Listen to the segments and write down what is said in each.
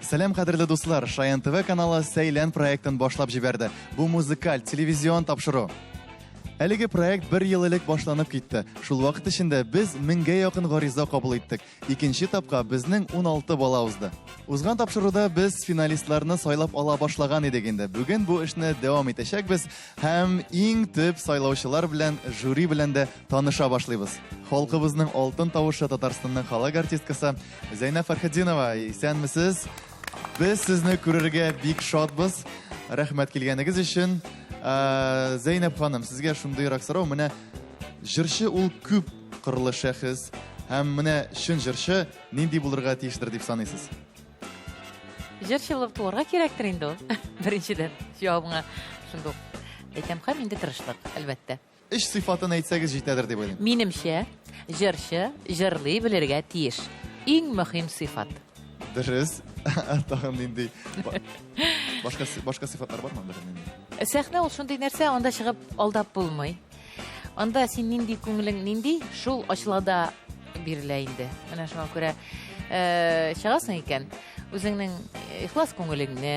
Сәлам, кадерле дуслар! Шаян ТВ каналы Сәйлән проектын башлап җибәрде. Бу музыкаль, телевизион тапшыру. Әлеге проект бер ел элек башланып китте. Шул вакыт эчендә без меңгә якын гариза кабул иттек. Икенче этапка безнең 16 бала узды. Узган тапшыруда без финалистларны сайлап ала башлаган идек инде. Бүген бу эшне дәвам итәчәкбез һәм иң төп сайлаучылар белән, жюри белән дә таныша башлыйбыз. Халкыбызның алтын тавышы Татарстанның халык артисткасы Зәйнәб Фәрхетдинова, исәнмесез? Без сезне күрергә бик шатбыз. Рәхмәт килгәнегез өчен. Ә, Зәйнәб ханым, сезгә шундыйрак сорау. Менә җырчы ул күп кырлы шәхес. Һәм менә чын җырчы нинди булырга тиештер дип саныйсыз? Җырчы булып туарга кирәктер инде ул. Беренчедән, җавабыңа шундук әйтәм һәм инде тырышлык, әлбәттә. Өч сыйфатын әйтсәгез җитәдер дип уйлыйм. Минемчә, җырчы җырлый белергә тиеш. Иң мөһим сыйфат. Дөрес. Тагын нинди башка башка сыйфатлар бармы берәр нинди? Сәхнә ул шундый нәрсә, анда чыгып алдап булмый. Анда син нинди күңелең нинди, шул ачыла да бирелә инде. Менә шуңа күрә э, чыгасың икән, үзеңнең ихлас күңелеңне,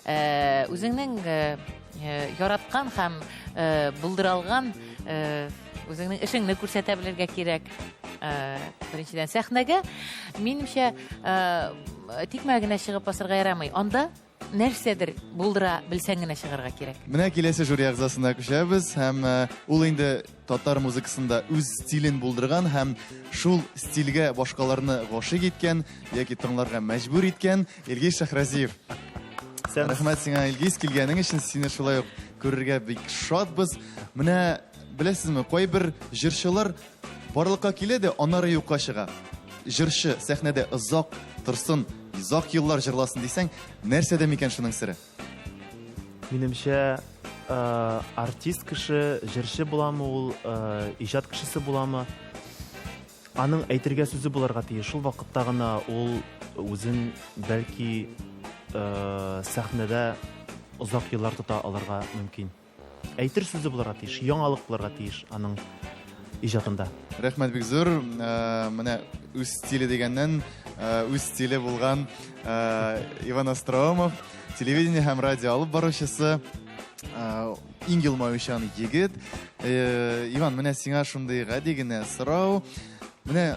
э, үзеңнең э, Э, яраткан һәм э, булдыра алган э, үзеңнең эшеңне күрсәтә белергә кирәк. Беренчедән, сәхнәгә, минемчә, тикмә генә чыгып басарга ярамый. Анда нәрсәдер булдыра белсәң генә чыгарга кирәк. Менә киләсе жюри әгъзасына күчәбез һәм ул инде татар музыкасында үз стилен булдырган һәм шул стильгә башкаларны гашыйк иткән яки тыңларга мәҗбүр иткән Илгиз Шәһразиев. Рәхмәт сиңа, Илгиз, килгәнең өчен. Сине шулай ук күрергә бик шатбыз. Менә беләсезме, кайбер җырчылар барлыкка килә дә, аннары юкка чыга. Җырчы сәхнәдә озак торсын, озак еллар җырласын дисәң, нәрсәдә микән шуның сере? Минемчә, артист кеше, җырчы буламы ул, иҗат кешесе буламы, аның әйтергә сүзе булырга тиеш. Шул вакытта гына ул үзен бәлки сәхнәдә озак еллар тота алырга мөмкин. Әйтер сүзе булырга тиеш, яңалык булырга тиеш аның иҗатында. Рәхмәт бик зур. Менә үз стиле дигәннән, үз стиле булган Иван Остроумов, телевидение һәм радио алып баручысы, иң елмаючан егет. Иван, менә сиңа шундый гади генә сорау. Менә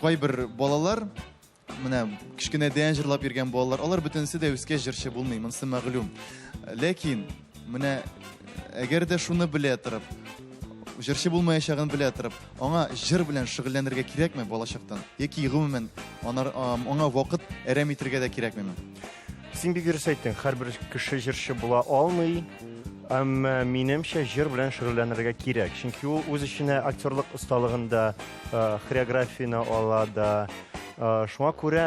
кайбер балалар, менә кечкенәдән җырлап йөргән балалар, алар бөтенесе дә үскәч җырчы булмый, монысы мәгълүм. Ләкин менә әгәр дә шуны белә торып, җырчы булмаячагын белә торып, аңа җыр белән шөгыльләнергә кирәкме балачактан? Яки гомумән аңа вакыт әрәм итергә дә кирәкмиме? Син бик дөрес әйттең, һәрбер кеше җырчы була алмый, әмма минемчә җыр белән шөгыльләнергә кирәк. Чөнки ул үз эченә актерлык осталыгын да, э, хореографияне ала да. Э, шуңа күрә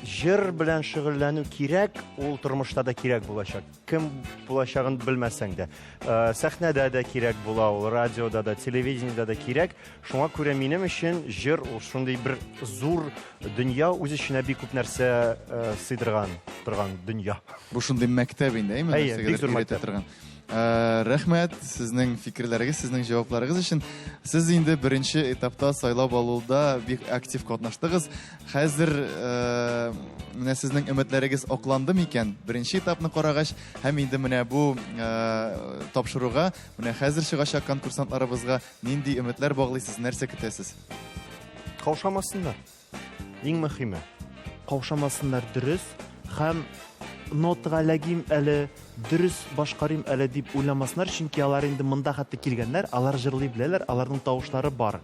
җыр белән шөгыльләнү кирәк, ул тормышта да кирәк булачак. Кем булачагын белмәсәң дә. Э, сәхнәдә дә кирәк була ул, радиода да, телевидениедә дә кирәк. Шуңа күрә минем өчен җыр ул шундый бер зур дөнья, үз эченә бик күп нәрсә э, сыйдырган торган дөнья. Бу шундый мәктәп инде, әйме? Әйе, бик зур мәктәп. Торган. Э, рәхмәт сезнең фикерләрегез, сезнең җавапларыгыз өчен. Сез инде беренче этапта сайлап алуда бик актив катнаштыгыз. Хәзер э, менә сезнең өметләрегез акланды микән? Беренче этапны карагач һәм инде менә бу э, тапшыруга, менә хәзер чыгачак конкурсантларыбызга Нинди өметләр баглыйсыз, нәрсә көтәсез? Каушамасыннар. Иң мөһиме. Каушамасыннар дөрес һәм нотага эләгим әле, дөрес башкарыйм әле дип уйламасыннар, чөнки алар инде монда хәтта килгәннәр, алар җырлый беләләр, аларның тавышлары бар.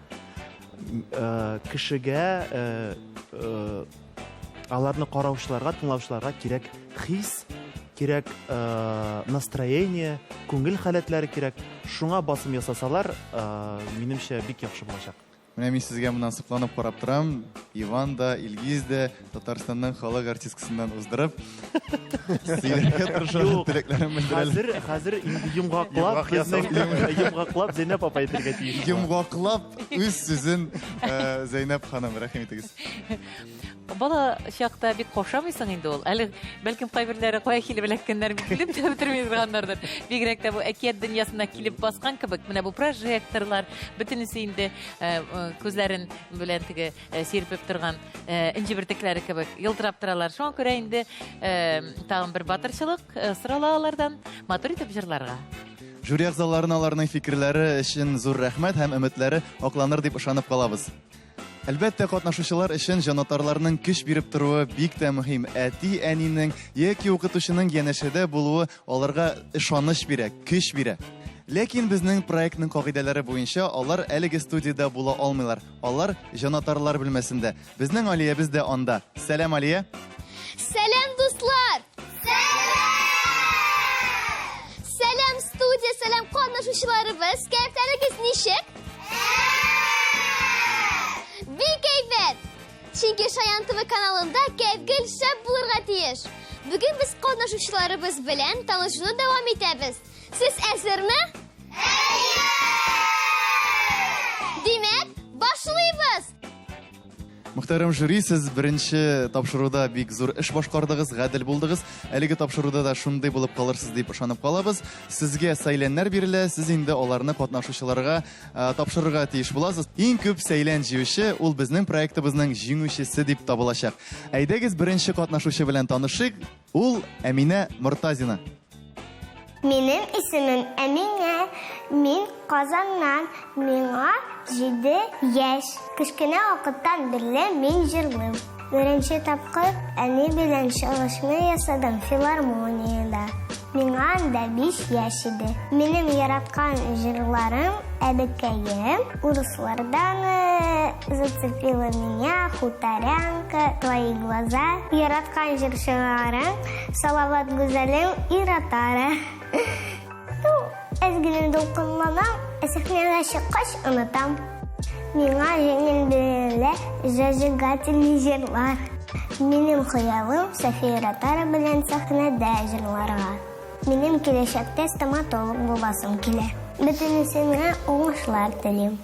Э, кешегә э, э, аларны караучыларга, тыңлаучыларга кирәк хис, кирәк э, настроение, күңел халәтләре кирәк. Шуңа басым ясасалар, э, минемчә, бик яхшы булачак. Менә мин сезгә моннан сокланып карап торам. Иван да, Илгиз дә Татарстанның халык артисткасыннан уздырып, сөйләргә тырышалар, теләкләрен белдерәләр. Хәзер, хәзер инде йомгаклап, безнең йомгаклап Зәйнәп апа әйтергә тиеш. Йомгаклап үз сүзен э, Зәйнәп ханым, рәхим итегез. Бала чакта бик каушамыйсың инде ул. Әле бәлкем кайберләре кая килеп эләккәннәр бит белеп тә бетерми торганнардыр. Бигрәк тә бу әкият дөньясына килеп баскан кебек, менә бу прожекторлар, бөтенесе инде э, э, күзләрен белән теге э, сирпеп торган энҗе бөртекләре кебек елтырап торалар. Шуңа күрә инде тагын бер батырчылык сорала алардан матур итеп җырларга. Жюри әгъзаларына аларның фикерләре өчен зур рәхмәт һәм өметләре акланыр дип ышанып калабыз. Әлбәттә, катнашучылар өчен җанатарларның көч биреп торуы бик тә мөһим. Әти-әнинең яки укытучының янәшәдә булуы аларга ышаныч бирә, көч бирә. Ләкин безнең проектның кагыйдәләре буенча алар әлеге студиядә була алмыйлар. Алар җанатарлар бүлмәсендә. Безнең Алиябез дә анда. Сәлам, Алия! Сәлам, дуслар! Сәлам! Сәлам, студия, сәлам, катнашучыларыбыз! Кәефләрегез ничек? Бик әйбәт! Чөнки Шаян ТВ каналында кәеф гел шәп булырга тиеш. Бүген без катнашучыларыбыз белән танышуны дәвам итәбез. Сез әзерме? Әйе! Димәк, башлыйбыз! Мөхтәрәм жюри, сез беренче тапшыруда бик зур эш башкардыгыз, гадел булдыгыз. Әлеге тапшыруда да шундый булып калырсыз дип ышанып калабыз. Сезгә сәйләннәр бирелә, сез инде аларны катнашучыларга э, тапшырырга тиеш буласыз. Иң күп сәйлән җыючы ул безнең проектыбызның җиңүчесе дип табылачак. Әйдәгез беренче катнашучы белән танышыйк. Ул Әминә Мортазина. Минем исемем Әминә. Мин Казаннан. Миңа 7 яшь. Кечкенә вакыттан бирле мин җырлыйм. Беренче тапкыр әни белән чыгышны ясадым филармониядә. Миңа анда 5 яшь иде. Минем яраткан җырларым Әбекәем, урыслардан Зацепила меня, Хуторянка, Твои глаза. Яраткан җырчыларым Салават Гүзәлем и Ротара. Ну, әз генә дулкынланам, ә сәхнәгә чыккач онытам. Миңа җиңел бирелә зажигательный җырлар. Минем хыялым София Ротара белән сәхнәдә җырларга. Минем киләчәктә стоматолог буласым килә. Бөтенесенә уңышлар телим.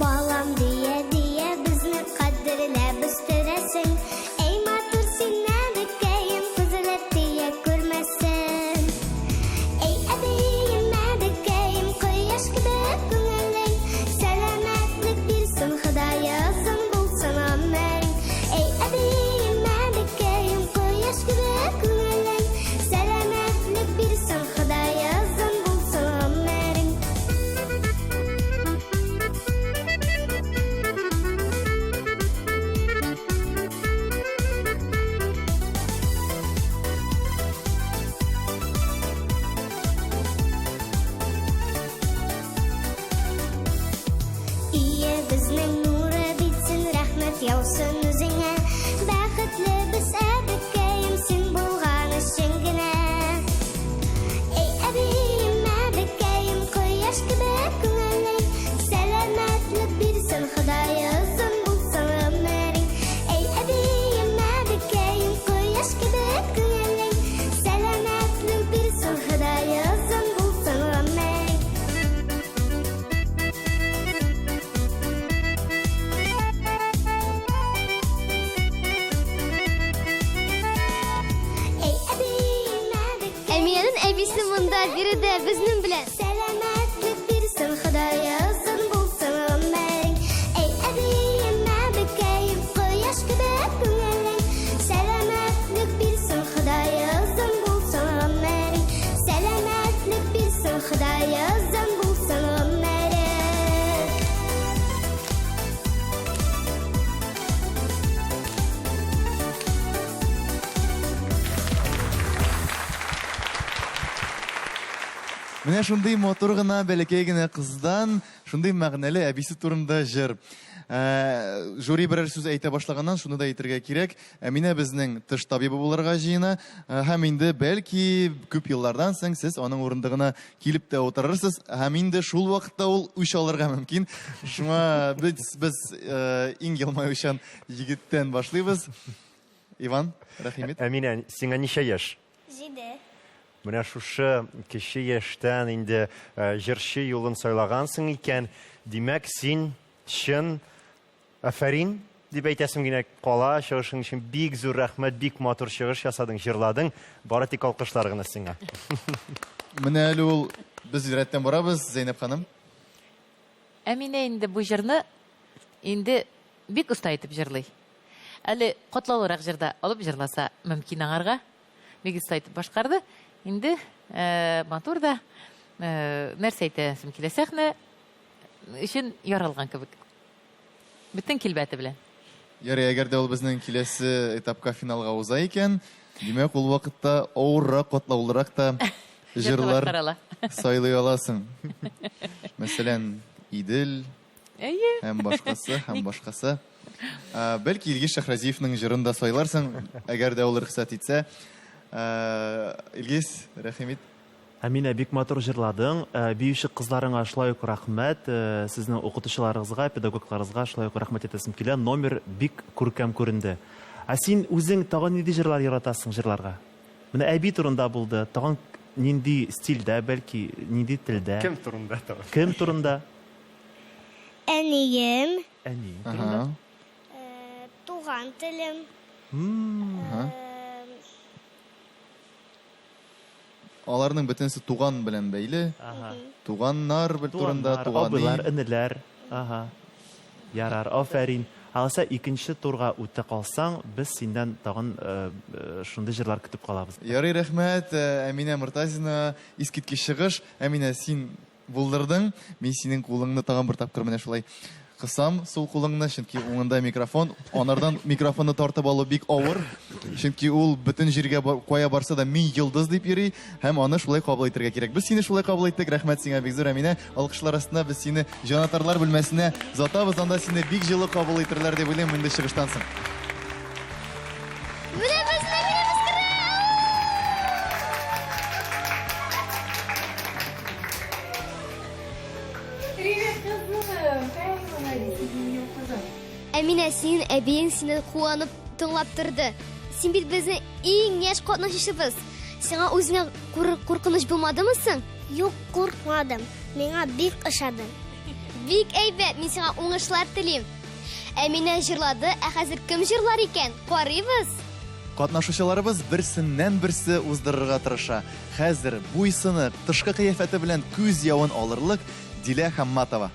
Балам дия-дия безне кадерләп үстерәсең. Әй матур син әбекәем, күзләр тия күрмәсен. Әй әбием, әбекәем, кояш кебек күңелең. Сәламәтлек бирсен Ходай, озын булсын гомерең. Әй әбием, әбекәем, кояш кебек күңелең. Сәламәтлек бирсен Ходай, озын булсын гомерең. Өебезнең нуры бит син, рәхмәт яусын үзеңә. Бәхетле без, әбекәем, син булган өчен генә. Әй, әбием, әбекәем, кояш кебек күңелең. Сәламәтлек бирсен Ходай, озын булсын гомерең. Әй, әбием, әбекәем, кояш кебек күңелең. Сәламәтлек бирсен Ходай, озын булсын гомерең. Әй, әбием, әбекәем. Әминәнең әбисе монда, биредә, безнең белән. Сәламәтлек бирсен Ходай, озын булсын гомерең. Әй, әбием, әбекәем, кояш кебек күңелең. Сәламәтлек бирсен Ходай, озын булсын гомерең. Сәламәтлек бирсен Ходай, озын булсын гомерең. Менә шундый матур гына, бәләкәй генә кыздан шундый мәгънәле әбисе турында җыр. Жюри берәр сүз әйтә башлаганнан шуны да әйтергә кирәк. Әминә безнең теш табибы булырга җыена. Һәм инде бәлки күп еллардан соң сез аның урындыгына килеп тә утырырсыз. Һәм инде шул вакытта ул үч алырга мөмкин. Шуңа без иң елмаючан егеттән башлыйбыз. Иван, рәхим ит. Әминә, сиңа ничә яшь? 7. Менә шушы кече яшьтән инде җырчы юлын сайлагансың икән, димәк, син чын афәрин дип әйтәсем генә кала. Чыгышың өчен бик зур рәхмәт, бик матур чыгыш ясадың, җырладың. Бары тик алкышлар гына сиңа. Менә әле ул без рәттән барабыз, Зәйнәп ханым. Әминә инде бу җырны инде бик оста итеп җырлый. Әле катлаулырак җырда алып җырласа мөмкин аңарга. Бик оста итеп башкарды. Инде матур да нәрсә әйтәсем килә, сәхнә өчен яралган кебек. Бөтен килбәте белән. Ярый, әгәр дә ул безнең киләсе этапка финалга уза икән, димәк, ул вакытта авыррак, катлаулырак та җырлар сайлый аласың. Мәсәлән, Идел һәм башкасы, һәм башкасы. Бәлки Илгиз Шәһразиевның җырын да сайларсың, әгәр дә ул рөхсәт итсә. Илгиз, рәхим ит. Әминә, бик матур җырладың. Биюче кызларыңа шулай ук рәхмәт. Сезнең укытучыларыгызга, педагогларыгызга шулай ук рәхмәт әйтәсем килә. Номер бик күркәм күренде. Ә син үзең тагын нинди җырлар яратасың җырларга? Менә әби турында булды. Тагын нинди стильдә, бәлки, нинди телдә? Кем турында тагын? Кем турында? Әнием. Әниең турында. Туган телем. Аларның бөтенесе туган белән бәйле. Туганнар турында, туганы. Абыйлар, энеләр. Ага. Ярар, афәрин. Алса икенче турга үтә калсаң, без синнән тагын шундый җырлар көтеп калабыз. Ярый, рәхмәт, Әминә Мортазина, искиткеч чыгыш. Әминә, син булдырдың. Мин синең кулыңны тагын бер тапкыр менә шулай кысам, сул кулыңны, чөнки уңында микрофон. Анардан микрофонны тартып алу бик авыр, чөнки ул бөтен җиргә кая барса да мин йолдыз дип йөри, һәм аны шулай кабул итәргә кирәк. Без сине шулай кабул иттек, рәхмәт сиңа бик зур, Әминә. Алкышлар астында без сине җанатарлар бүлмәсенә озатабыз, анда сине бик җылы кабул итерләр дип уйлыйм инде чыгыштан соң. Менә без Әминәбез керә! Привет, кызым! Әй, молодец, минем кызым. Әминә, синең әбиең сине куанып тыңлап торды. Син бит безнең иң яшь катнашучыбыз. Сиңа үзеңә куркыныч булмадымы соң? Юк, куркмадым. Миңа бик ошады. Бик әйбәт, мин сиңа уңышлар телим. Әминә җырлады, ә хәзер кем җырлар икән? Карыйбыз. Катнашучыларыбыз берсеннән берсе уздырырга тырыша. Хәзер буй-сыны, тышкы кыяфәте белән күз явын алырлык Дилә Хамматова.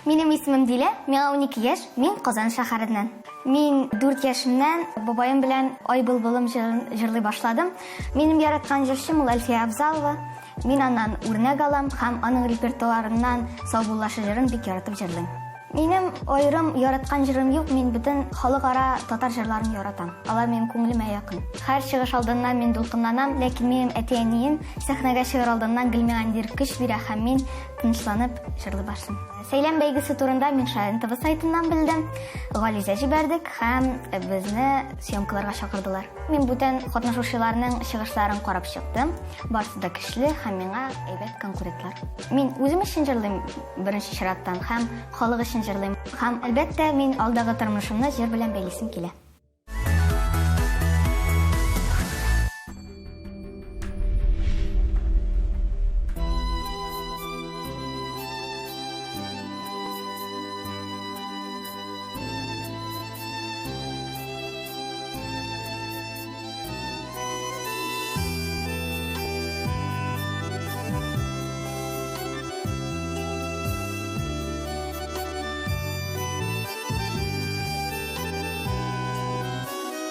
Минем исемем Дилә, миңа 12 яшь, мин Казан шәһәреннән. Мин 4 яшемнән бабаем белән Ай былбылым җырын җырлый башладым. Минем яраткан җырчым ул Әлфия Абзалова. Мин аннан үрнәк алам һәм аның репертуарыннан Саубуллашы җырын бик яратып җырлыйм. Минем аерым яраткан җырым юк, мин бөтен халыкара татар җырларын яратам. Алар минем күңелемә якын. Һәр чыгыш алдыннан мин дулкынланам, ләкин минем әти-әнием сәхнәгә чыгыр алдыннан гел миңа ниндидер көч бирә һәм мин тынычланып җырлый башлыйм. Сәйлән бәйгесе турында мин Шаян ТВ сайтыннан белдем. Гализә җибәрдек һәм безне съемкаларга чакырдылар. Мин бүтән катнашучыларның чыгышларын карап чыктым. Барысы да көчле һәм миңа әйбәт конкурентлар. Мин үзем өчен җырлыйм беренче чираттан һәм халык өчен җырлыйм. Һәм әлбәттә, мин алдагы тормышымны җыр белән бәйлисем килә.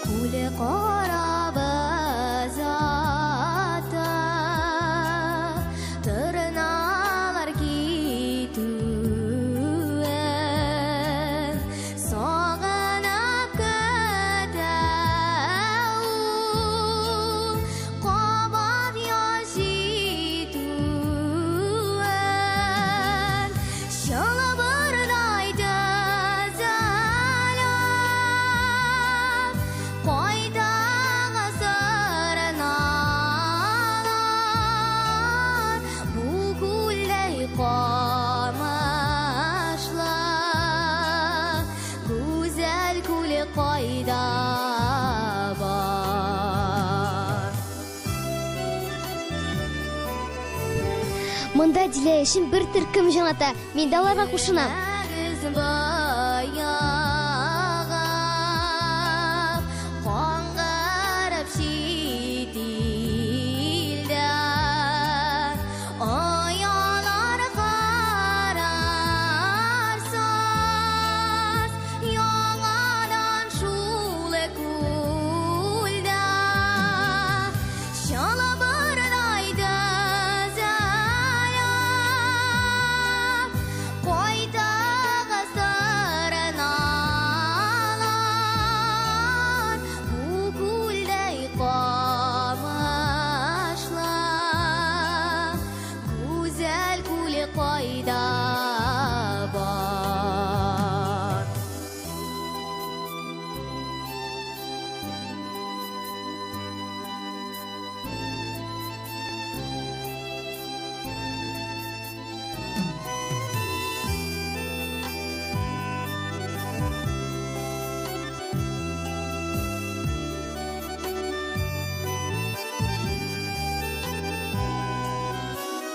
Күле карабыз ата, торналар китүен сагынып көтә ул, кабат яз җитүен. Чылбырдай Монда Дилә өчен бер төркем җан ата. Мин дә аларга кушынам.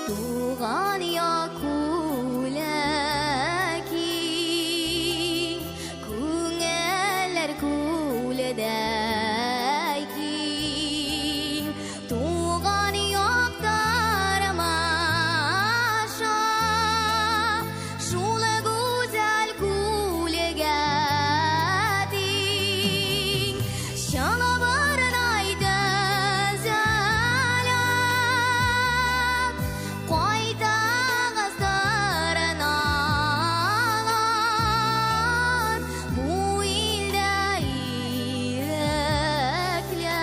Туган як күле киң, күңелләр күледәй киң. Туган як тормаша, шул гүзәл күлгә тиң. Чалабырдай төзелеп, кайтагыз торналар, бу илдә ирекле,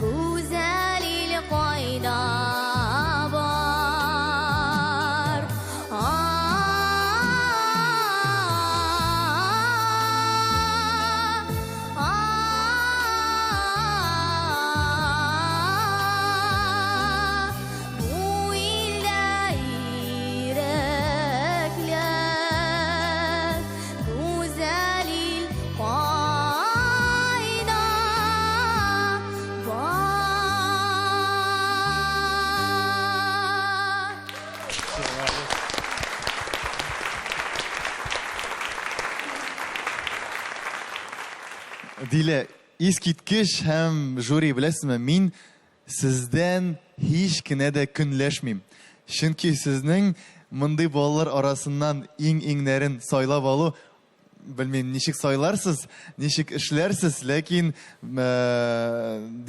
гүзәл ил кайда бар? Бу илдә ирекле, гүзәл ил кайда бар? Дилә, искиткеч һәм жюри, беләсезме, мин сездән һич кенә дә көнләшмим. Чөнки сезнең мондый балалар арасыннан иң-иңнәрен сайлап алу, белмим, ничек сайларсыз, ничек эшләрсез, ләкин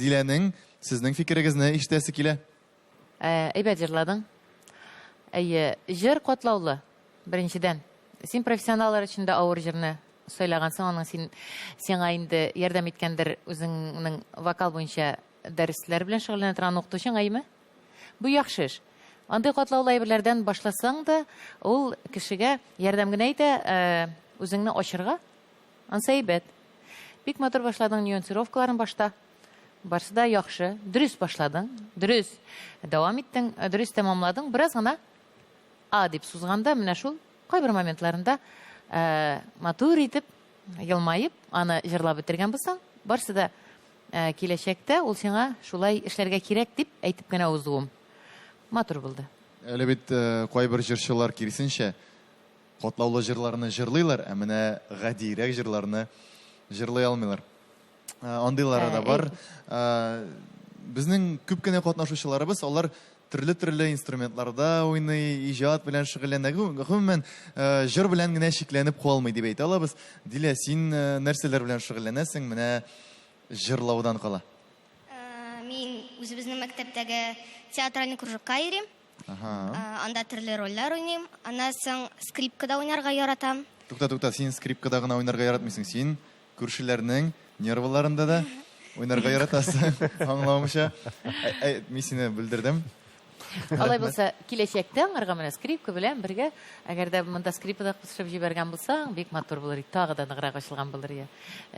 Диләнең сезнең фикерегезне ишетәсе килә. Әйбәт җырладың. Әйе, җыр катлаулы, беренчедән. Син профессионаллар өчен дә авыр җырны сайлагансың, аның син сиңа инде ярдәм иткәндер үзеңнең вокал буенча дәресләр белән шөгыльләнә торган укытучың, әйеме? Бу яхшы эш. Андый катлаулы әйберләрдән башласаң да, ул кешегә ярдәм генә итә, үзеңне ачырга. Ансы әйбәт. Бик матур башладың нюансировкаларын башта. Барсы да яхшы. Дөрес башладың, дөрес дәвам иттең, дөрес тәмамладың. Бераз гына А дип сузганда, менә шул кайбер моментларында матур итеп, елмаеп, аны җырлап бетергән булсаң, барсы да киләчәктә ул сиңа шулай эшләргә кирәк дип әйтеп кенә узуым. Матур булды. Әле бит кайбер җырчылар киресенчә, катлаулы җырларны җырлыйлар, ә менә гадиерәк җырларны җырлый алмыйлар. Андыйлары да бар. Безнең күп кенә катнашучыларыбыз, алар төрле-төрле инструментларда уйный, иҗат белән шөгыльләнә. Гомумән, җыр белән генә чикләнеп калмый дип әйтә алабыз. Дилә, син нәрсәләр белән шөгыльләнәсең? Менә җырлаудан кала. Мин үзебезнең мәктәптәге театральный кружокка йөрим. Анда төрле рольләр уйныйм. Аннан соң скрипкада уйнарга яратам. Тукта, тукта, син скрипкада гына уйнарга яратмыйсың. Син күршеләрнең нервыларында да уйнарга яратасың. Аңлавымча. Мин сине бүлдердем. Алай булса, киләчәктә аңарга менә скрипка белән бергә, әгәр дә монда скрипкада кушып җибәргән булсаң, бик матур булыр иде, тагы да ныграк ачылган булыр иде.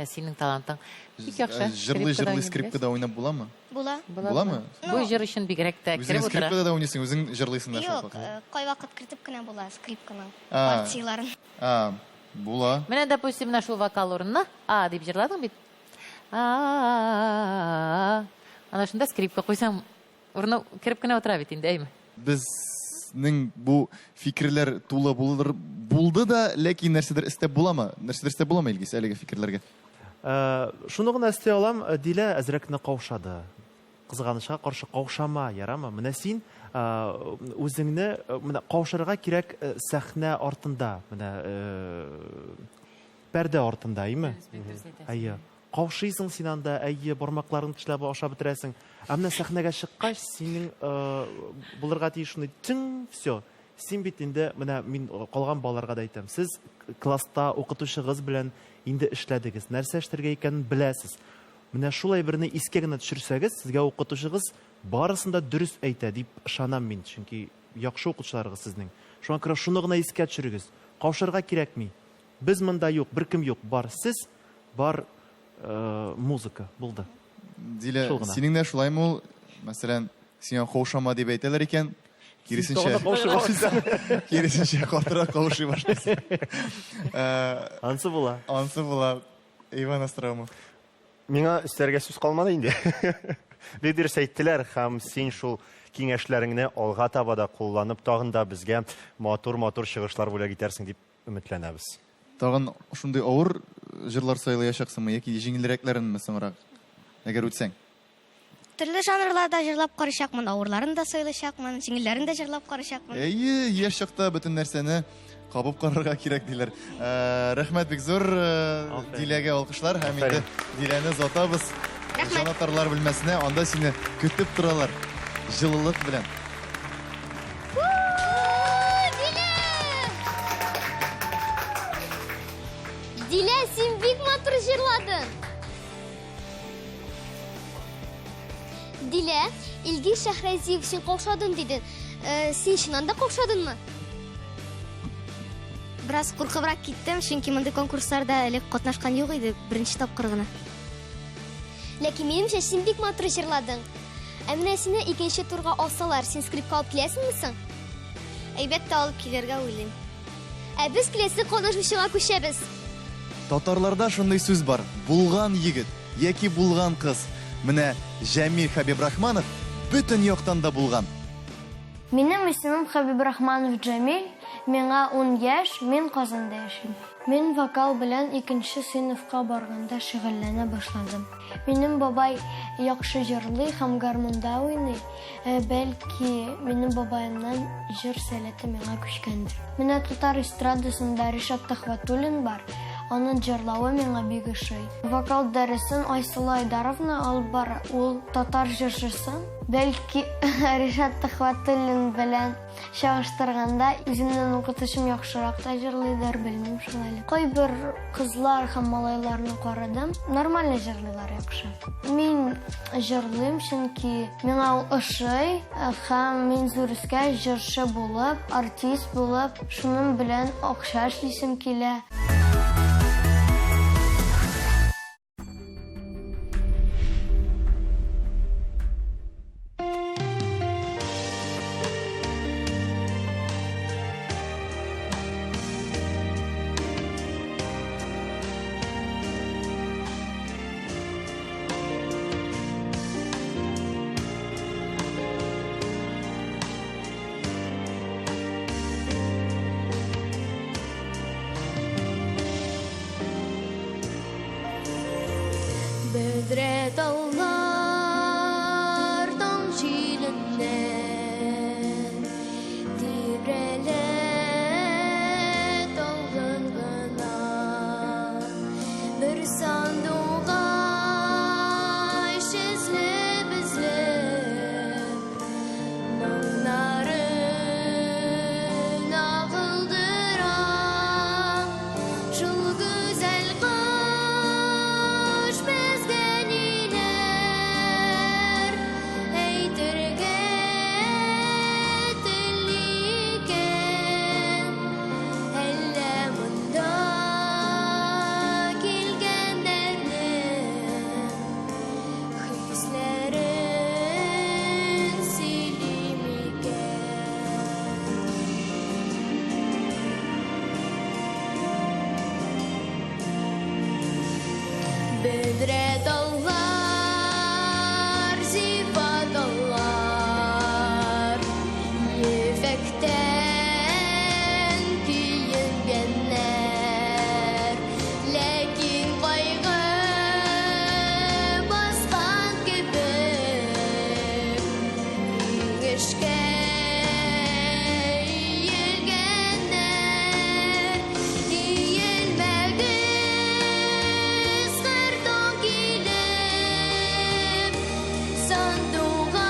Синең талантың. Бик яхшы. Җырлый-җырлый скрипкада уйнап буламы? Була. Буламы? Бу җыр өчен бигрәк тә кереп утыра. Үзең скрипкада да уйныйсың, үзең җырлыйсың да шул. Юк, кайвакыт кертеп кенә була скрипканың партияләрен. Була. Менә, допустим, менә шул вокал урынына А дип җырладың бит. А. Ана шунда скрипка куйсаң, урыны кереп кенә утыра бит инде, әйме? Безнең бу фикерләр тулы булыр булды да, ләкин нәрсәдер өстәп буламы? Нәрсәдер өстәп буламы, Илгиз, әлеге фикерләргә? Шуны гына өсти алам, Дилә әзрәк кенә каушады. Кызганычка каршы каушама, ярамы? Менә син үзеңне менә каушарга кирәк сәхнә артында, менә пәрдә артында, әйме? Әйе. Каушыйсың син анда, әйе, бармакларыңны тешләп ашап бетерәсең. Ә менә сәхнәгә чыккач, синең булырга тиеш шундый тың, все. Син бит инде, менә мин калган балаларга да әйтәм, сез класста укытучыгыз белән инде эшләдегез, нәрсә эшләргә икәнен беләсез. Менә шул әйберне искә генә төшерсәгез, сезгә укытучыгыз барысын да дөрес әйтә дип ышанам мин, чөнки яхшы укытучыларыгыз сезнең. Шуңа күрә шуны гына искә төшерегез. Каушарга кирәкми. Без монда юк, беркем юк, бар сез, бар музыка, булды. Дилә, синең дә шулаймы ул? Мәсәлән, сиңа каушама дип әйтәләр икән, киресенчә, киресенчә катырак каушый башлыйсың. Ансы була. Ансы була. Иван Остроумов. Миңа өстәргә сүз калмады инде. Бик дөрес әйттеләр һәм син шул киңәшләреңне алга таба да кулланып, тагын да безгә матур-матур чыгышлар бүләк итәрсең дип өметләнәбез. Тагын шундый авыр җырлар сайлаячаксыңмы яки җиңелрәкләренме соңрак, әгәр үтсәң? Төрле жанрларда җырлап карыйчакмын, авырларын да сайлыйчакмын, җиңелләрен дә җырлап карыйчакмын. Әйе, яшь чакта бөтен нәрсәне кабып карарга кирәк диләр. Рәхмәт бик зур Диләгә алкышлар һәм инде Диләне озатабыз. Җанатарлар бүлмәсенә, анда сине көтеп торалар. Җылылык белән. Дилә, син бик матур җырладың. Дилә, Илгиз Шәһрәзиев син каушадың дидең. Э, син чыннан да каушадыңмы? Бераз куркыбрак киттем, чөнки мондый конкурсларда элек катнашкан юк иде, беренче тапкыр гына. Ләкин минемчә син бик матур җырладың. Ә менә сине икенче турга алсалар, син скрипка алып киләсеңме соң? Әйбәт тә алып килергә уйлыйм. Ә без киләсе катнашучыга күчәбез. Татарларда шундый сүз бар, булган егет яки булган кыз. Менә Җәмил Хәбибрахманов бөтен яктан да булган. Минем исемем Хәбибрахманов Җәмил, миңа ун яшь, мин Казанда яшим. Мин вокал белән икенче сыйныфка барганда шөгыльләнә башладым. Минем бабай яхшы җырлый һәм гармунда уйный. Бәлки, минем бабаемнан җыр сәләте миңа күчкәндер. Менә татар эстрадасында Ришат Төхвәтуллин бар, аның җырлавы миңа бик ошый. Вокал дәресен Айсылу Айдаровна алып бара, ул татар җырчысы. Бәлки, Ришат Төхвәтуллин белән чагыштырганда, үземнең укытучым яхшырак та җырлыйдыр, белмим шул әле. Кайбер кызлар һәм малайларны карадым, нормально җырлыйлар, яхшы. Мин җырлыйм, чөнки миңа ул ошый һәм мин зур үскәч җырчы булып, артист булып, шуның белән акча эшлисем килә. Бөдрә таллар таң җиленнән Тибрәлә талгын гына. Бер сандугач эзлеп-эзлеп Моңнарын агылдыра. Шул гүзәл кош безгә ниләр әйтергә тели икән? Әллә монда килгәннәрнең хисләрен сөйли микән? Бөдрә таллар, зифа таллар, Кояшка иелгәннәр, иелмәгез һәр таң килеп, сандугач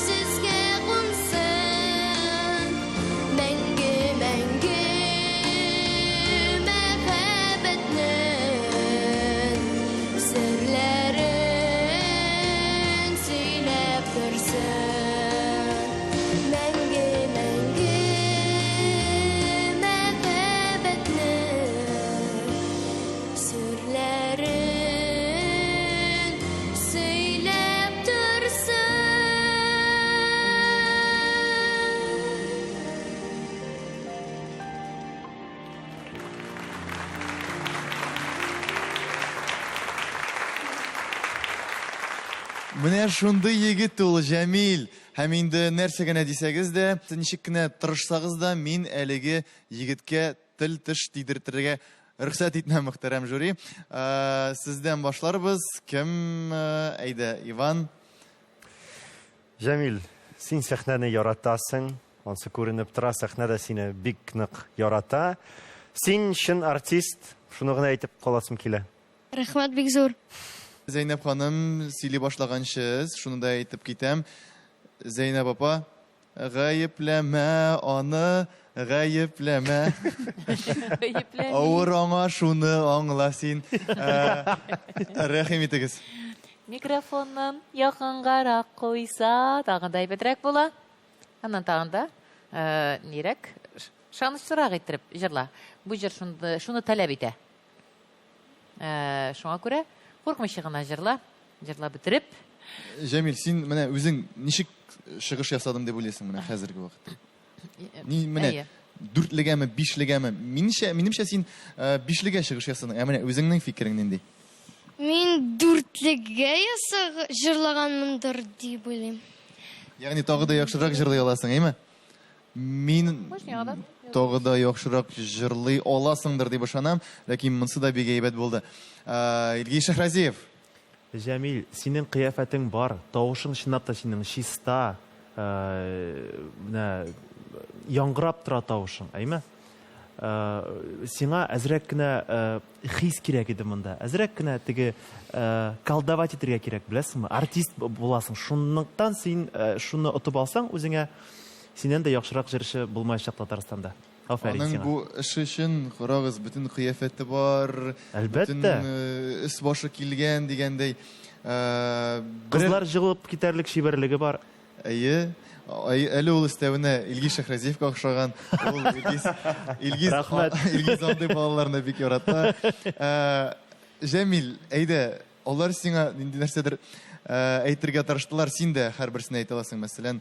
сезгә кунсын, мәңге, мәңге мәхәббәтнең серләрен сөйләп торсын. Мәңге, мәңге мәхәббәтнең серләрен сөйләп торсын. Менә шундый егет ул Җәмил. Һәм инде нәрсә генә дисәгез дә, ничек кенә тырышсагыз да, мин әлеге егеткә тел-теш тидертергә рөхсәт итмәм, мөхтәрәм жюри. Э, сездән башларбыз. Кем, э, әйдә, Иван. Җәмил, син сәхнәне яратасың, ансы күренеп тора, сәхнә дә сине бик нык ярата. Син чын артист, шуны гына әйтеп каласым килә. Рәхмәт бик зур. Зәйнәб ханым сөйли башлаганчы, шуны да әйтеп китәм. Зәйнәб апа, гаепләмә аны, гаепләмә. Гаепләмим. Авыр аңа шуны аңла син. Э, рәхим итегез. Микрофоннан якынгарак куйса, тагын да әйбәтрәк була. Аннан тагын да э, нирәк, ышанычлырак иттереп җырла. Бу җыр шуны, шуны таләп итә. Э, шуңа күрә куркмыйча гына җырла, җырлап бетереп. Җәмил, син менә үзең ничек чыгыш ясадым дип уйлыйсың менә хәзерге вакытта? Ни менә дүртлегәме, бишлегәме? Минемчә, минемчә син э, бишлегә чыгыш ясадың. Ә менә үзеңнең фикерең нинди? Мин дүртлегә ясаг җырлаганмындыр дип уйлыйм. Ягъни тагы да яхшырак җырлый аласың, әйме? Мин тагы да яхшырак җырлый аласыңдыр дип ышанам, ләкин монсы да бик әйбәт булды. Э, Илгиз Шәһразиев. Җәмил, синең кыяфәтең бар, тавышың чынлап та синең чиста, э, менә яңгырап тора тавышың, әйме? Э, сиңа әзрәк кенә хис кирәк иде монда. Әзрәк кенә теге колдовать итергә кирәк, беләсеңме? Артист буласың. Шунлыктан син шуны отып алсаң үзеңә, Синнән дә яхшырак җырчы булмаячак Татарстанда. Афәрин Аның сиңа. бу эше өчен, карагыз, бөтен кыяфәте бар, Әлбәттә. бөтен э, өс башы килгән дигәндәй. Э, берәр- Кызлар җыгылып китәрлек чибәрлеге бар. Әйе. Ай- Әле ул өстәвенә Илгиз Шәһразиевка охшаган. Ул Илгиз, Илгиз, Рәхмәт. Илгиз андый балаларны бик ярата. Э, Җәмил, әйдә, Алар сиңа нинди нәрсәдер әйтергә тырыштылар, син дә һәрберсенә әйтә аласың. Мәсәлән,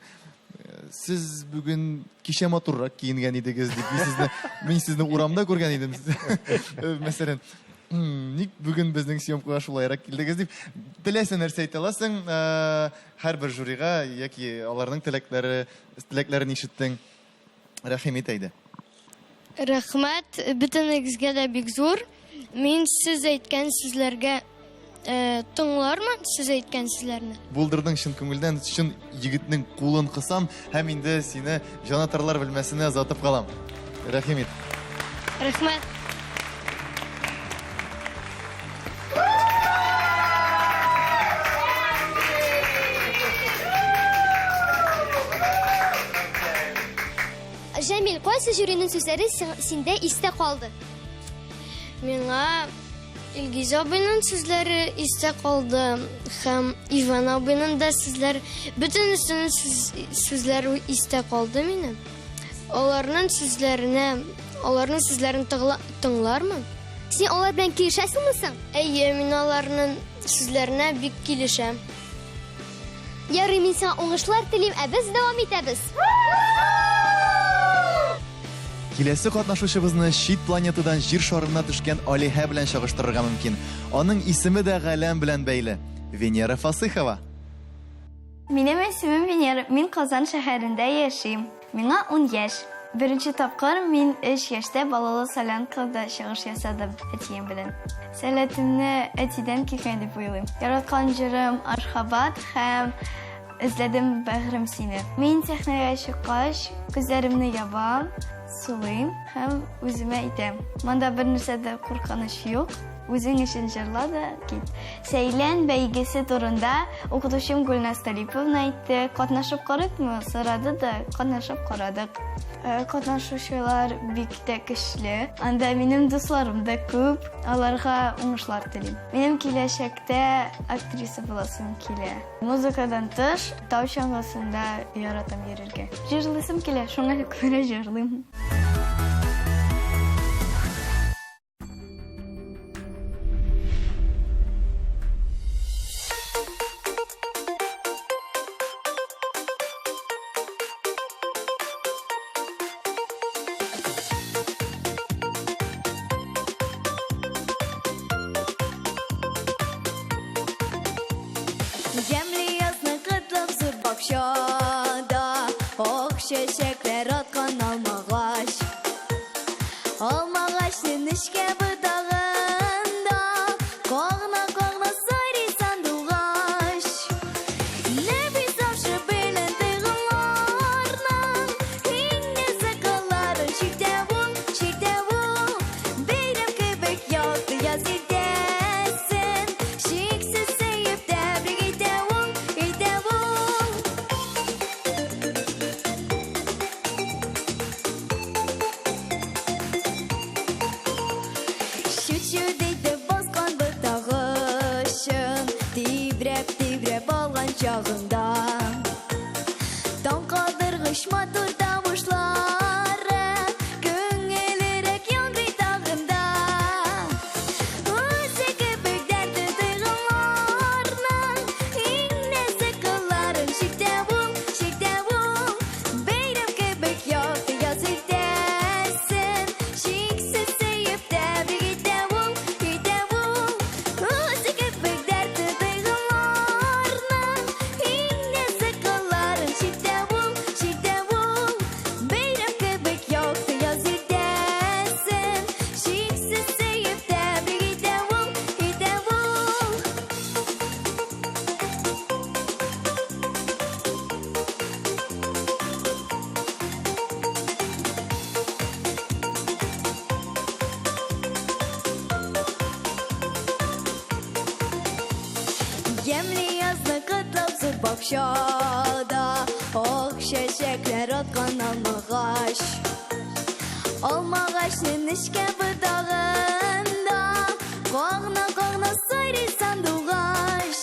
сез бүген кичә матуррак киенгән идегез дип, мин сезне, мин сезне урамда күргән идем. Мәсәлән, ник бүген безнең съемкага шулайрак килдегез дип, теләсә нәрсә әйтә аласың. Һәрбер жюрига яки аларның теләкләре, теләкләрен ишеттең. Рәхим ит әйдә. Рәхмәт бөтенегезгә дә бик зур. Мин сез әйткән сүзләргә э, тыңлармын, сез әйткән сүзләрне. Булдырдың чын күңелдән, чын егетнең кулын кысам һәм инде сине җанатарлар бүлмәсенә озатып калам. Рәхим ит. Рәхмәт. Җәмил, кайсы жюриның сүзләре синдә истә калды? Миңа Илгиз абыйның сүзләре истә калды һәм Иван абыйның да сүзләре, бөтенесенең сүзләре истә калды минем. Аларның сүзләренә, аларның сүзләрен тыңлармын. Син алар белән килешәсеңме соң? Әйе, мин аларның сүзләренә бик килешәм. Ярый, мин сиңа уңышлар телим, ә без дәвам итәбез. Киләсе катнашучыбызны чит планетадан Җир шарына төшкән алиһә белән чагыштырырга мөмкин. Аның исеме дә галәм белән бәйле. Венера Фасыхова. Минем исемем Венера, мин Казан шәһәрендә яшим. Миңа ун яшь. Беренче тапкыр мин өч яшьтә балалы солянкада чыгыш ясадым әтием белән. Сәләтемне әтидән килгән дип уйлыйм. Яраткан җырым Ашхабад һәм Эзләдем бәгърем сине. Мин сәхнәгә чыккач, күзләремне ябам, сулыйм һәм үземә әйтәм. Монда бер нәрсә дә куркыныч юк. Үзең өчен җырла да кит. Сәйлән бәйгесе турында укытучым Гөлназ Талиповна әйтте. Катнашып карыйкмы? Сорады да, катнашып карадык. Э, катнашучылар бик тә көчле. Анда минем дусларым да күп. Аларга уңышлар телим. Минем киләчәктә актриса буласым килә. Музыкадан тыш, тау чаңгысында яратам йөрергә. Җырлыйсым килә, шуңа күрә җырлыйм. Ямьле язны котлап зур бакчада Ак чәчәкләр аткан алмагач. Алмагачның нечкә ботагында Кагына-кагына сайрый сандугач. Нәфис тавышы белән тойгыларның Иң нәзек кылларын чиртә ул, чиртә ул. Бәйрәм кебек якты яз иртәсен Чиксез сөеп тәбрик итә ул, итә ул. Чү-чү диде баскан ботагы чын, Тибрәп-тибрәп алган чагында. Таң калдыргыч матур тавышлары Күңелерәк яңгырый тагын да. Үзе кебек дәртле тойгыларның Иң нәзек кылларын чиртә ул, чиртә ул. Бәйрәм кебек якты яз иртәсен Чиксез сөеп тәбрик итә ул, итә ул. Үзе кебек дәртле тойгыларның Иң нәзек кылларын чиртә ул, чиртә ул. Бәйрәм кебек якты яз иртәсен Чиксез сөеп тәбрик итә ул, итә ул. Ямьле язны котлап зур бакчада Ак чәчәкләр аткан алмагач. Алмагачның нечкә ботагында Кагына-кагына сайрый сандугач.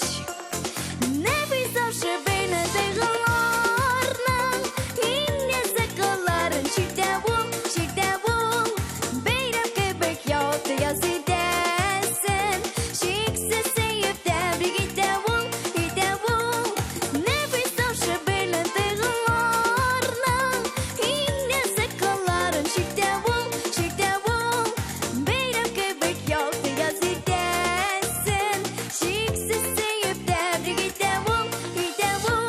Нәфис тавышы белән тойгыларның Иң нәзек кылларын чиртә ул, чиртә ул. Бәйрәм кебек якты яз иртәсен Чиксез сөеп тәбрик итә ул, итә ул. Нәфис тавышы белән тойгыларның Иң нәзек кылларын чиртә ул, чиртә ул. Бәйрәм кебек якты яз иртәсен Чиксез сөеп тәбрик итә ул, итә ул.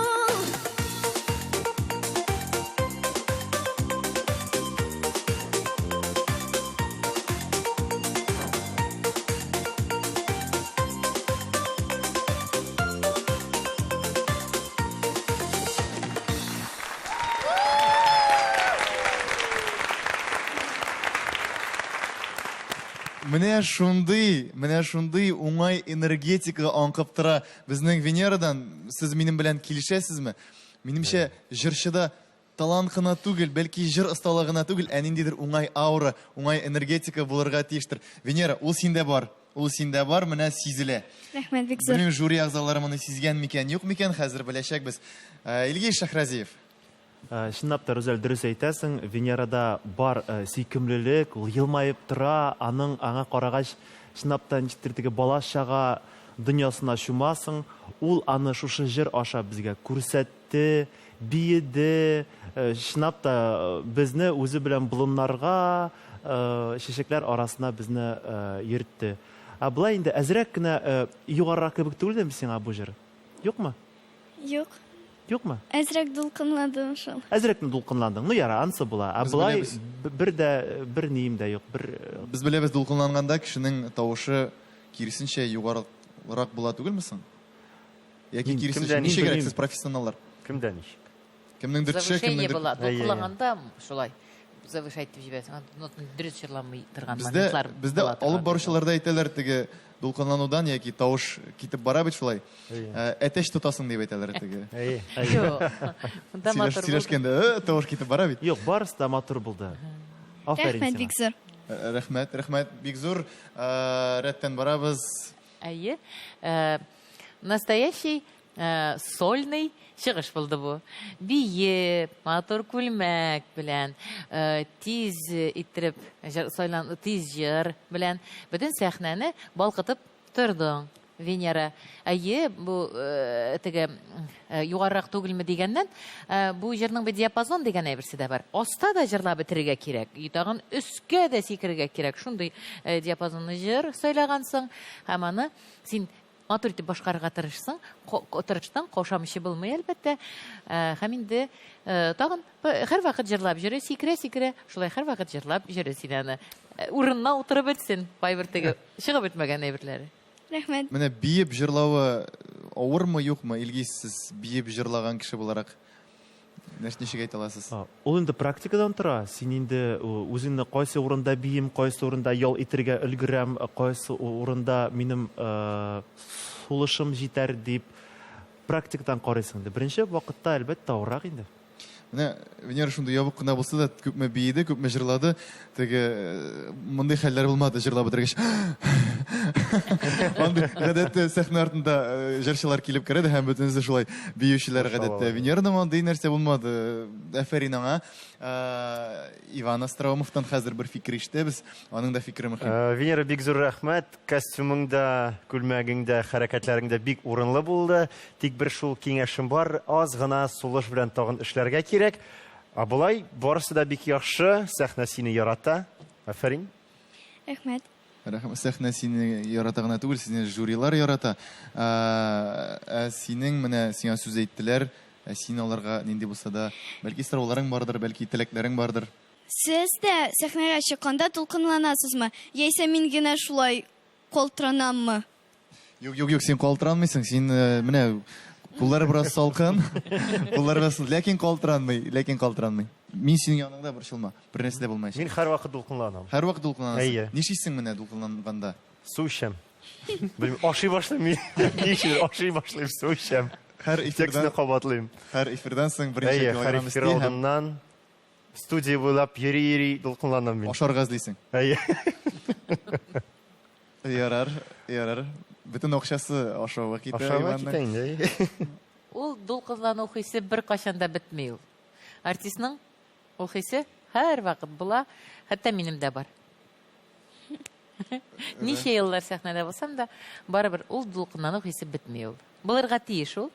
Менә шундый, менә шундый уңай энергетика аңкып тора безнең Венерадан. Сез минем белән килешәсезме? Минемчә, җырчыда талант кына түгел, бәлки җыр осталыгы гына түгел, ә ниндидер уңай аура, уңай энергетика булырга тиештер. Венера, ул синдә бар. Ул синдә бар, менә сизелә. Рәхмәт, бик зур. Белмим, жюри әгъзалары моны сизгән микән, юк микән, хәзер беләчәкбез. Э, Илгиз Шәһрәзиев. Э, чынлап та, Рүзәл, дөрес әйтәсең, Венерада бар э, сөйкемлелек, ул елмаеп тора, аның аңа карагач, чынлап та ничектер теге бала-чага дөньясына чумасың. Ул аны шушы җыр аша безгә күрсәтте, биеде, э, чынлап та безне үзе белән болыннарга, чәчәкләр арасына безне йөртте. Ә болай инде әзрәк кенә югарырак кебек түгелдеме сиңа бу җыр? Юкмы? Юк. Юкмы? Әзрәк дулкынландым шул. Әзрәк дулкынландың. Ну яра, ансы була. Ә болай бер дә бер нием дә юк. Бер Без беләбез, дулкынланганда кешенең тавышы киресенчә югарырак була түгелме соң? Яки киресенчә, ничегрәк сез профессионаллар? Кемдә ничек? Кемнеңдер төшә, Завышение кемнеңдер... була. Әйе, әйе. Дулкынланганда шулай завышать итеп җибәрәсең. Нотаны дөрес җырламый торган Бездә, моментлар бездә була торган. алып баручылар да әйтәләр, теге дулкынланудан яки тавыш китеп бара бит шулай. Әйе. Әтәч тотасың дип әйтәләр теге. Әйе. Юк. Монда Сөйләш, матур булды. сөйләшкәндә тавыш китеп бара бит. Юк, барысы да матур булды. Афәрин Рәхмәт сиңа. бик зур. Рәхмәт, рәхмәт, бик зур. Рәттән барабыз. Әйе. Настоящий сольный чыгыш булды бу. Биеп, матур күлмәк белән, тиз иттереп, сайлан, тиз җыр белән бөтен сәхнәне балкытып тордың, Венера. Әйе, бу теге югарырак түгелме дигәннән, бу җырның бит диапазон дигән әйберсе дә бар. Аста да җырлап бетерергә кирәк, и тагын өскә дә сикерергә кирәк. Шундый диапазонлы җыр сайлагансың һәм аны син матур итеп башкарырга тырышсың, тырыштың, каушамыйча булмый, әлбәттә. Һәм инде тагын һәрвакыт җырлап йөре, сикерә-сикерә, шулай һәрвакыт җырлап йөре син аны. Урынына утырып бетсен, кайбер теге чыгып бетмәгән әйберләре. Рәхмәт. Менә биеп җырлавы авырмы, юкмы? Илгиз, сез биеп җырлаган кеше буларак, ничек әйтә аласыз? Ул инде практикадан тора. Син инде үзеңне кайсы урында биим, кайсы урында ял итергә өлгерәм, кайсы урында минем сулышым җитәр дип практикадан карыйсың инде. Беренче вакытта, әлбәттә, авыррак инде. Менә Венера шундый ябык кына булса да, күпме биеде, күпме җырлады, теге мондый хәлләр булмады җырлап бетергәч. Андый гадәттә сәхнә артында җырчылар килеп керә дә һәм бөтенесе шулай биючеләр гадәттә. Венераның андый нәрсә булмады. Афәрин аңа. Иван Остроумовтан хәзер бер фикер ишетәбез. Аның да фикере мөһим. Венера, бик зур рәхмәт. Костюмың да, күлмәгең дә, хәрәкәтләрең дә бик урынлы булды. Тик бер шул киңәшем бар, аз гына сулыш белән тагын эшләргә кирәк. Ә болай барысы да бик яхшы, сәхнә сине ярата. Афәрин. Рәхмәт. Рәхмәт. Сәхнә сине ярата гына түгел, сине жюрилар ярата. Ә синең менә сиңа сүз әйттеләр, ә син аларга нинди булса да, бәлки сорауларың бардыр, бәлки теләкләрең бардыр. Сез дә сәхнәгә чыкканда дулкынланасызмы? Яисә мин генә шулай калтыранаммы? Юк, юк, юк, син калтыранмыйсың. Син менә куллары бераз салкын. Куллары бераз, ләкин калтыранмый, ләкин калтыранмый. Мин синең яныңда, борчылма. Бер нәрсә дә булмаячак. Мин һәрвакыт дулкынланам. Һәрвакыт дулкынланасың. Әйе. Нишлисең менә дулкынланганда? Су эчәм. Белмим, ашый башлыйм мин. Ничек ашый башлыйм, су эчәм. Һәр эфирдан Текстны кабатлыйм. Һәр эфирдан соң берничә Әйе, һәр килограмм эфир өсти һәм алдыннан студия буйлап йөри-йөри дулкынланам мин. Ашарга эзлисең. Әйе. Ярар, ярар. Бөтен акчасы ашауга китә. Ашауга Иванның. китә инде. Ул дулкынлану хисе беркайчан да бетми ул. Артистның ул хисе һәрвакыт була, хәтта минем дә бар. Ничә еллар сәхнәдә булсам да, барыбер ул дулкынлану хисе бетми ул. Булырга тиеш ул.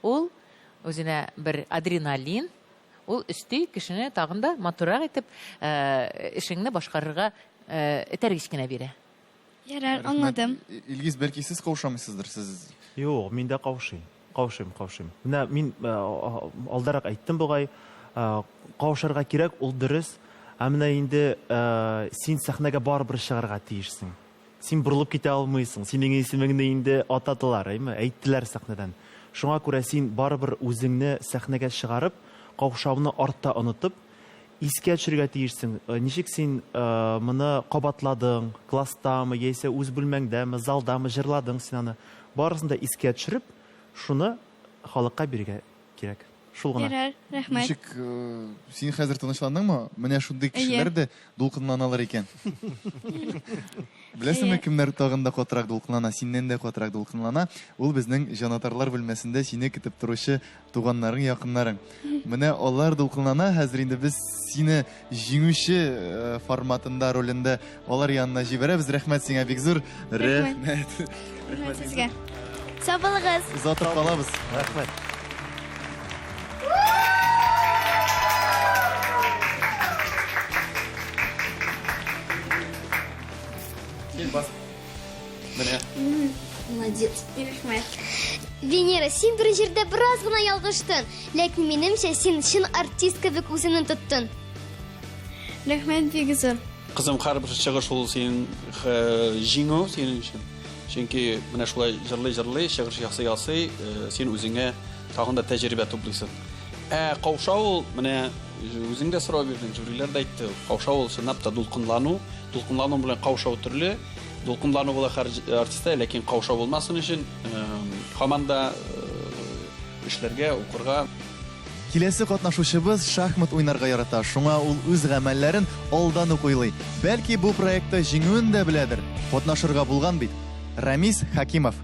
Ул үзенә бер адреналин, ул өсти кешене тагын да матуррак итеп, эшеңне башкарырга этәргеч кенә бирә. Ярар, аңладым. Илгиз, бәлки сез каушамыйсыздыр, сез? Юк, мин дә каушыйм. Каушыйм, каушыйм. Менә мин алдарак әйттем бугай, каушарга кирәк, ул дөрес. Ә менә инде син сәхнәгә барыбер чыгарга тиешсең. Син борылып китә алмыйсың. Синең исемеңне инде атадылар, әйме? Әйттеләр сәхнәдән. Шуңа күрә син барыбер үзеңне сәхнәгә чыгарып, каушауны артта онытып, искә төшерергә тиешсең. Ничек син моны кабатладың, класстамы, яисә үз бүлмәңдәме, залдамы җырладың син аны. Барысын да искә төшереп, шуны халыкка бирергә кирәк. Шул гына. Ярар, рәхмәт. Ничек, син хәзер тынычландыңмы? Менә шундый кешеләр дә дулкынланалар икән. Беләсеңме, кемнәр тагын да катырак дулкынлана, синнән дә катырак дулкынлана? Ул безнең җанатарлар бүлмәсендә сине көтеп торучы туганнарың, якыннарың. Менә алар дулкынлана, хәзер инде без сине җиңүче форматында, ролендә алар янына җибәрәбез. Рәхмәт сиңа бик зур. Рәхмәт. Рәхмәт сезгә. Сау булыгыз. Озатып калабыз. Рәхмәт. Менә. Молодец. Рәхмәт. Венера, син бер җирдә бераз гына ялгыштың, ләкин минемчә син чын артист кебек үзеңне тоттың. Рәхмәт бик зур. Кызым, һәрбер чыгыш ул синең җиңү синең өчен. Чөнки менә шулай җырлый-җырлый, чыгыш ясый-ясый, син үзеңә тагын да тәҗрибә туплыйсың. Ә каушау ул, менә үзең дә сорау бирдең, жюрилар да әйтте, каушау ул чынлап та дулкынлану. Дулкынлану белән каушау төрле. Дулкынлану була һәр артистта, ләкин каушау булмасын өчен һаман да эшләргә, укырга. Киләсе катнашучыбыз шахмат уйнарга ярата, шуңа ул үз гамәлләрен алдан ук уйлый. Бәлки бу проектта җиңүен дә беләдер. Катнашырга булган бит. Рамис Хакимов.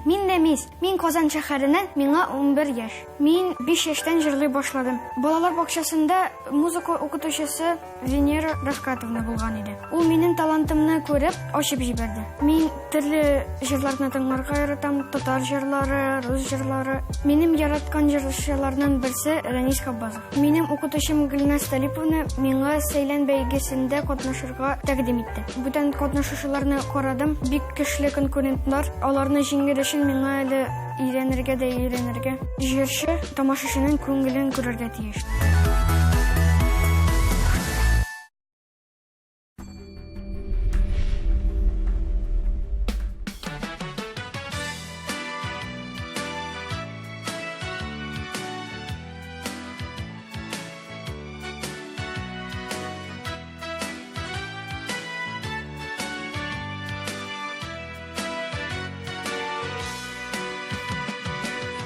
Мин Рәмис. Мин Казан шәһәреннән, миңа 11 яшь. Мин 5 яшьтән җырлый башладым. Балалар бакчасында музыка укытучысы Венера Рәфкатовна булган иде. Ул минем талантымны күреп, ачып җибәрде. Мин төрле җырларны тыңларга яратам, татар җырлары, рус җырлары. Минем яраткан җырчыларның берсе Рәнис Габбазов. Минем укытучым Гөлназ Талиповна миңа Сәйлән бәйгесендә катнашырга тәкъдим итте. Бүтән катнашучыларны карадым, бик көчле конкурентлар. Аларны җиңер өчен миңа әле өйрәнергә дә өйрәнергә. Җырчы тамашачының күңелен күрергә тиеш.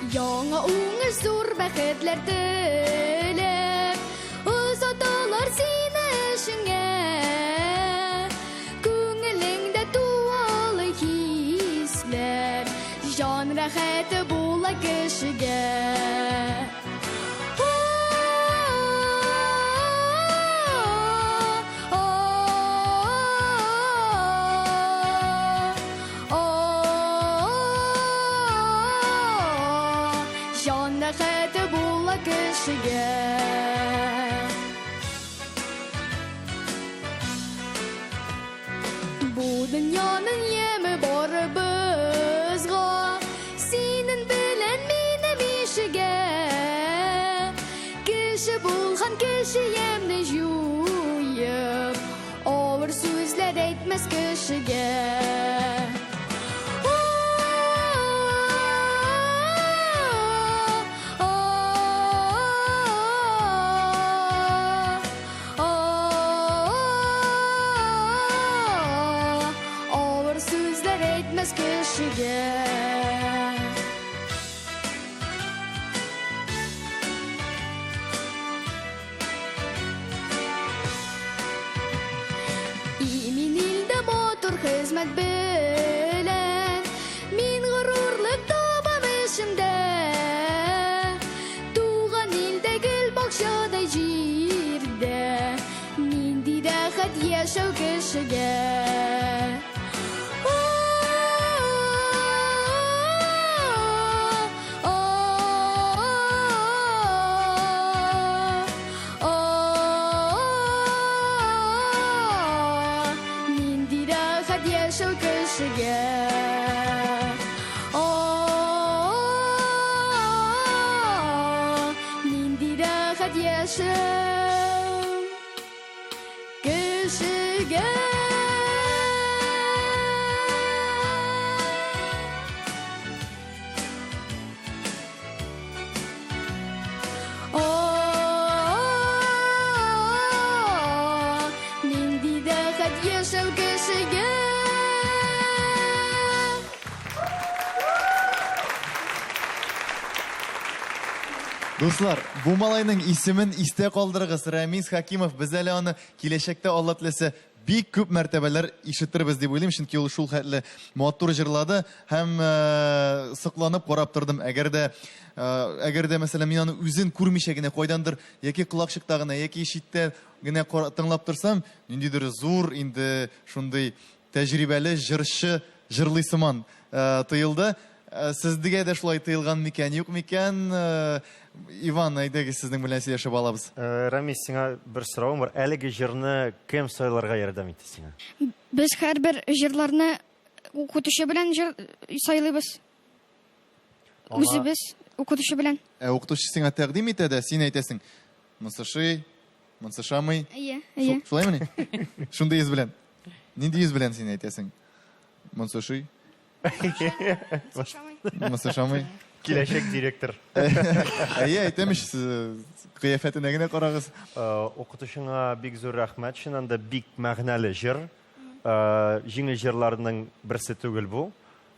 Яңа уңыш зур бәхетләр теләп, Озаталар сине эшеңә. Күңелеңдә туалы хисләр, Җан рәхәте була кешегә. Җан рәхәте була кешегә. Бу дөньяның яме барыбызга, Синең белән минем ишегә. Кеше булган кеше ямьне җуеп, Авыр сүзләр әйтмәс кешегә. Авыр сүзләр әйтмәс кешегә. Имин илдә матур хезмәт белән Мин горурлык табам эшемдә. Туган илдә гел бакчадай җирдә Нинди рәхәт яшәү кешегә. Нинди рәхәт яшәү кешегә. Нинди рәхәт яшәү кешегә. Нинди рәхәт яшәү кешегә. Дуслар, бу малайның исемен истә калдырыгыз. Рәмис Хакимов, без әле аны киләчәктә Алла теләсә бик күп мәртәбәләр ишетербез дип уйлыйм, чөнки ул шул хәтле матур җырлады һәм э, сокланып карап тордым. Әгәр дә э, әгәр дә мәсәлән мин аны үзен күрмичә генә кайдандыр яки колакчыкта гына яки читтә генә тыңлап торсам, ниндидер зур инде шундый тәҗрибәле җырчы җырлый сыман э, тоелды. Э, сезгә дә шулай тоелган микән, юк микән? Э, Иван, әйдәгез сезнең белән сөйләшеп алабыз. Рамис, сиңа бер соравым бар. Әлеге җырны кем сайларга ярдәм итте сиңа? Без һәрбер җырларны укытучы белән җыр сайлыйбыз. Үзебез укытучы белән. Ә укытучы сиңа тәкъдим итә дә, син әйтәсең, монысы шый, монысы шамый. Әйе, әйе. Шулаймыни? Шундый йөз белән. Нинди йөз белән син әйтәсең? Монысы шый. Монысы ошамый. Киләчәк директор. Әйе, әйтәм ич, кыяфәтенә генә карагыз. Укытучыңа бик зур рәхмәт, чыннан да бик мәгънәле җыр. Җиңел җырларның берсе түгел бу.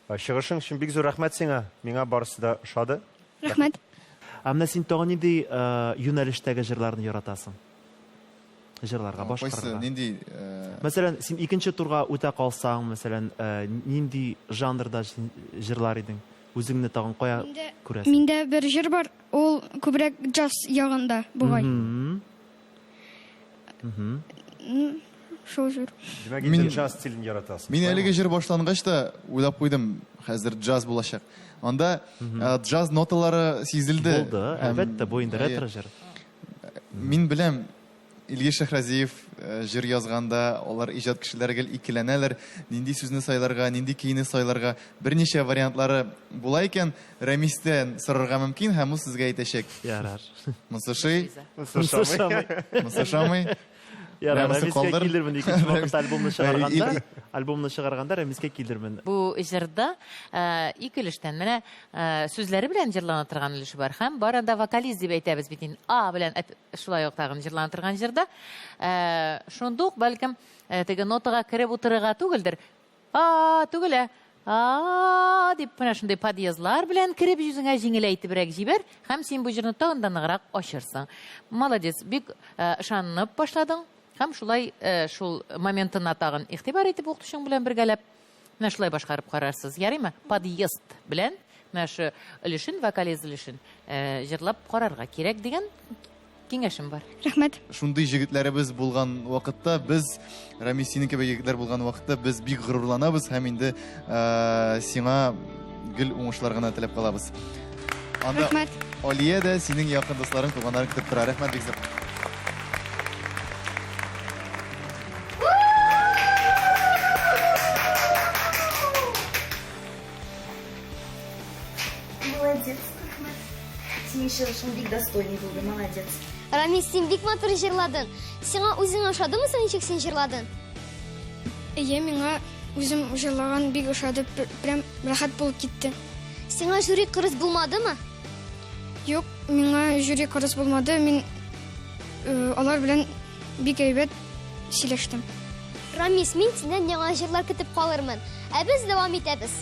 Чыгышың өчен бик зур рәхмәт сиңа. Миңа барысы да ошады. Рәхмәт. Ә менә син тагын нинди юнәлештәге җырларны яратасың? Җырларга, башкарырга. Кайсы, нинди? Мәсәлән, син икенче турга үтә калсаң, мәсәлән, нинди жанрда җырлар идең? Үзеңне тагын кая күрәсең? Миндә бер җыр бар, ул күбрәк джаз ягында бугай. Шул җыр. Димәк, инде джаз стилен яратасың. Мин әлеге җыр башлангач та уйлап куйдым, хәзер джаз булачак. Анда джаз ноталары сизелде. Булды, әлбәттә, бу инде ретро җыр. Мин беләм, Илгиз Шәһразиев җыр язганда, алар иҗат кешеләре гел икеләнәләр, нинди сүзне сайларга, нинди көйне сайларга. Берничә вариантлары була икән, Рәмистән сорарга мөмкин һәм ул сезгә әйтәчәк. Ярар. Монысы ошый. Монысы ошамый. Монысы ошамый. Ярар, Рәмискә килермен икенче вакыт альбомны чыгарганда. Альбомны чыгарганда Рәмискә килермен. Бу җырда ике өлештән менә сүзләре белән җырлана торган өлеше бар һәм бар анда вокалист дип әйтәбез бит инде. А белән шулай ук тагын җырлана торган җырда. Шунда ук бәлкем теге нотага кереп утырырга түгелдер. А түгел, ә а дип менә шундый подъездлар белән кереп үзеңә җиңеләйтебрәк җибәр һәм син бу җырны тагын да ныграк ачырсың. Молодец, бик ышанып башладың һәм шулай шул моментына тагын игътибар итеп укытучың белән бергәләп менә шулай башкарып карарсыз. Ярыймы? Подъезд белән менә шу өлешен, вокализ өлешен җырлап карарга кирәк дигән киңәшем бар. Рәхмәт. Шундый җегетләребез булган вакытта без, Рамис, синең кебек егетләр булган вакытта без бик горурланабыз һәм инде сиңа гел уңышлар гына теләп калабыз. Анда Рәхмәт. Алия дә синең якын дусларың, туганнарың көтеп тора. Рәхмәт бик зур. Молодец, рәхмәт. Синең чыгышың бик достойный булды, молодец. Рамис, син бик матур җырладың. Сиңа үзеңә ошадымы соң ничек син җырладың? Әйе, миңа үзем җырлаган бик ошады, прям рәхәт булып китте. Сиңа жюри кырыс булмадымы? Юк, миңа жюри кырыс булмады. Мин э, алар белән бик әйбәт сөйләштем. Рамис, мин синнән яңа җырлар көтеп калырмын. Ә без дәвам итәбез.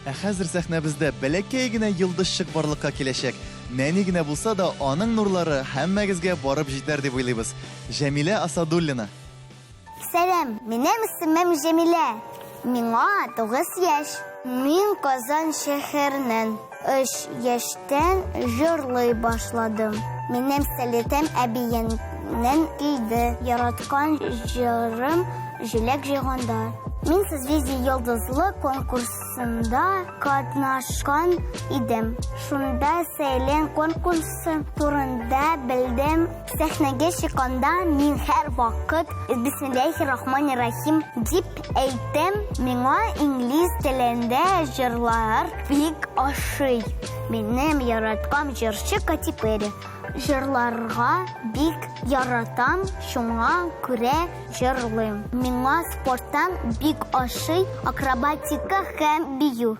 Ә хәзер сәхнәбездә бәләкәй генә йолдызчык барлыкка киләчәк. Нәни генә булса да, аның нурлары һәммәгезгә барып җитәр дип уйлыйбыз. Җәмилә Асадуллина. Сәлам, минем исемем Җәмилә. Миңа 9 яшь. Мин Казан шәһәреннән. Өч яшьтән җырлый башладым. Минем сәләтем әбиемнән килде. Яраткан җырым Җиләк җыйганда. Мин Созвездие-Йолдызлык конкурсында катнашкан идем. Шунда Сәйлән конкурсы турында белдем. Сәхнәгә чыкканда мин һәрвакыт Бисмилләһир-рахманир-рахим дип әйтәм. Миңа инглиз телендә җырлар бик ошый. Минем яраткан җырчы Кати Перри. Җырларга бик яратам, шуңа күрә җырлыйм. Миңа спорттан бик ошый акробатика һәм бию.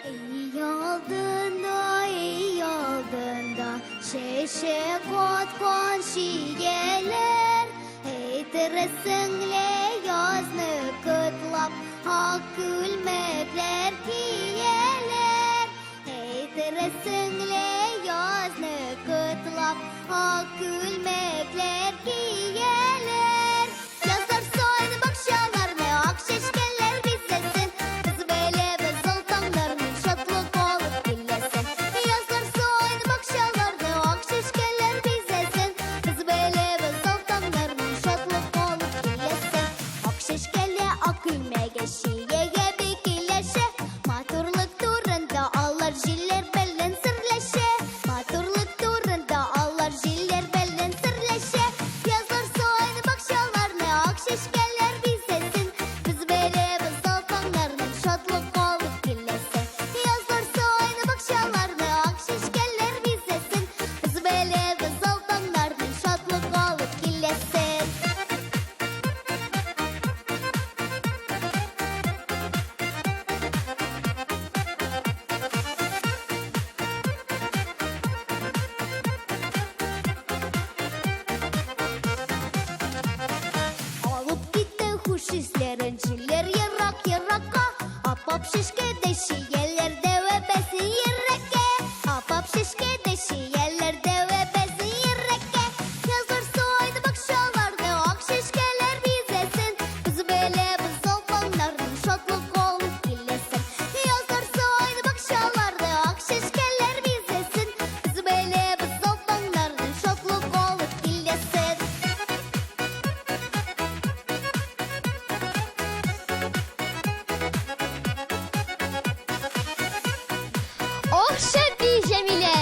Ey алдында, ey алдында, чәчәк аткан чияләр, әйтерсең лә язны котлап, ак күлмәкләр кияләр. Әйтерсең лә язны котлап, ак күлмәкләр кияләр. Язлар саен бакчаларны ак чәчкәләр бизәсен, без беләбез ул таңнарның шатлык алып киләсен. Язлар саен бакчаларны ак чәчкәләр бизәсен, без беләбез ул таңнарның шатлык алып киләсен. Ак чәчкәле ак күлмәге чиягә бик килешә. Ох, шәп бии Җәмилә!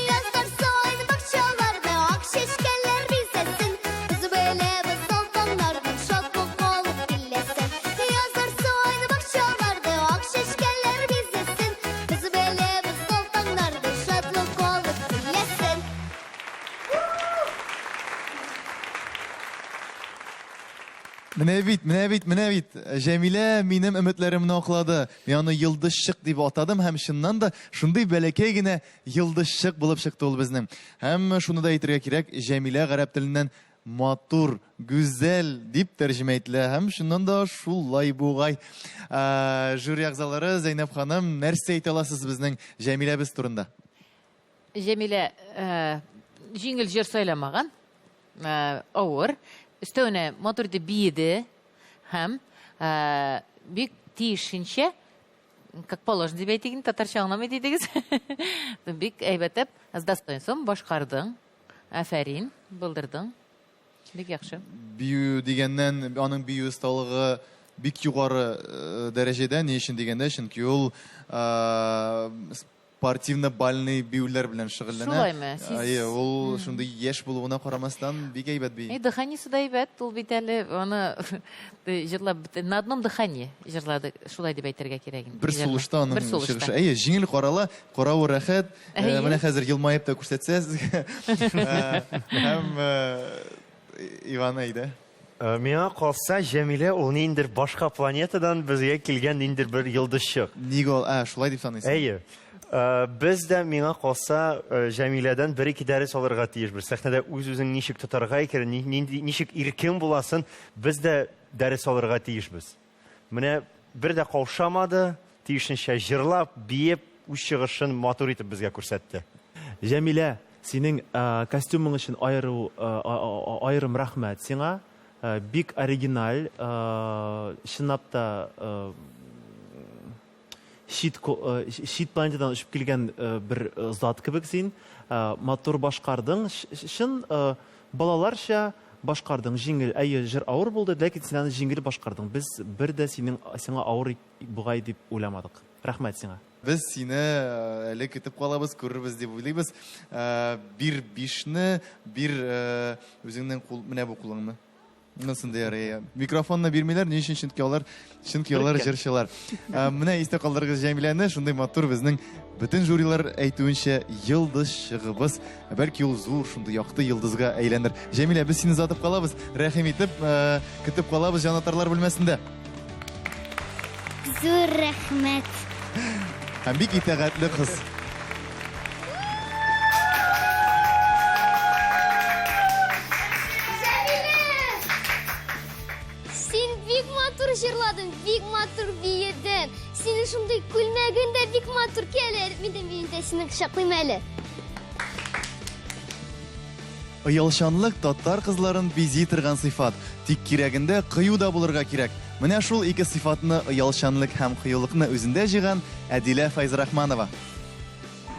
Язлар саен бакчаларны ак чәчкәләр бизәсен. Без беләбез солтаннарның шатлык алып киләсен. Язлар саен бакчаларны ак чәчкәләр бизәсен. Без беләбез солтаннарның шатлык алып киләсен. Менә бит, менә бит, менә бит. Җәмилә минем өметләремне аклады. Мин аны йолдызчык дип атадым һәм чыннан да шундый бәләкәй генә йолдызчык булып чыкты ул безнең. Һәм шуны да әйтергә кирәк, Җәмилә гарәп теленнән матур, гүзәл дип тәрҗемә ителә һәм чыннан да шулай бугай. Жюри әгъзалары, Зәйнәб ханым, нәрсә әйтә аласыз безнең Җәмиләбез турында? Җәмилә җиңел җыр сайламаган, авыр. Өстәвенә матур итеп биеде һәм бик тиешенчә, как положено дип әйтик инде, татарча аңламый дидегез. Бик әйбәтләп, с достоинством башкардың. Афәрин, булдырдың. Бик яхшы. Бию дигәннән, аның бию осталыгы бик югары дәрәҗәдә. Ни өчен дигәндә, чөнки ул спортивно-бальный биюләр белән шөгыльләнә. Шулаймы? Сез... Әйе, ул шундый яшь булуына карамастан бик әйбәт бии. И, дыханиесе да әйбәт, ул бит әле аны җырлап на одном дыхании җырлады, шулай дип әйтергә кирәк инде. Бер сулышта аның чыгышы. Әйе, җиңел карала, каравы рәхәт. Менә хәзер елмаеп та күрсәтсә сезгә. Һәм Иван, әйдә. Миңа калса, Җәмилә ул ниндидер башка планетадан безгә килгән ниндидер бер йолдызчык. Ник ул? Ә, шулай дип саныйсың? Әйе. Без дә, миңа калса, Җәмиләдән бер-ике дәрес алырга тиешбез. Сәхнәдә үз-үзең ничек тотарга икәнен, нинди, ничек иркен буласын, без дә дәрес алырга тиешбез. Менә бер дә каушамады, тиешенчә җырлап, биеп, үз чыгышын матур итеп безгә күрсәтте. Җәмилә, синең костюмың өчен аеру аерым рәхмәт сиңа. Бик оригиналь, чынлап та чит чит планетадан очып килгән бер зат кебек син. Матур башкардың, чын балаларча башкардың, җиңел. Әйе, җыр авыр булды, ләкин син аны җиңел башкардың. Без бер дә синең сиңа авыр бугай дип уйламадык. Рәхмәт сиңа. Без сине әле көтеп калабыз, күрербез дип уйлыйбыз. Бир бишне, бир үзеңнең кул, менә бу кулыңны. Монысын да ярый. Микрофонны бирмиләр, ни өчен? Чөнки алар, чөнки алар җырчылар. Менә истә калдырыгыз Җәмиләне, шундый матур безнең бөтен жюрилар әйтүенчә йолдызчыгыбыз. Бәлки ул зур, шундый якты йолдызга әйләнер. Җәмилә, без сине озатып калабыз. Рәхим итеп, көтеп калабыз җанатарлар бүлмәсендә. Зур рәхмәт. Һәм бик итагатьле кыз. Син бик матур җырладың, бик матур биедең. Синең шундый күлмәгең дә бик матур. Кил әле, мин дә мин дә сине кочаклыйм әле. Оялчанлык татар кызларын бизи торган сыйфат. Тик кирәгендә кыю да булырга кирәк. Менә шул ике сыйфатны, оялчанлык һәм кыюлыкны үзендә җыйган Әдилә Фәйзрахманова.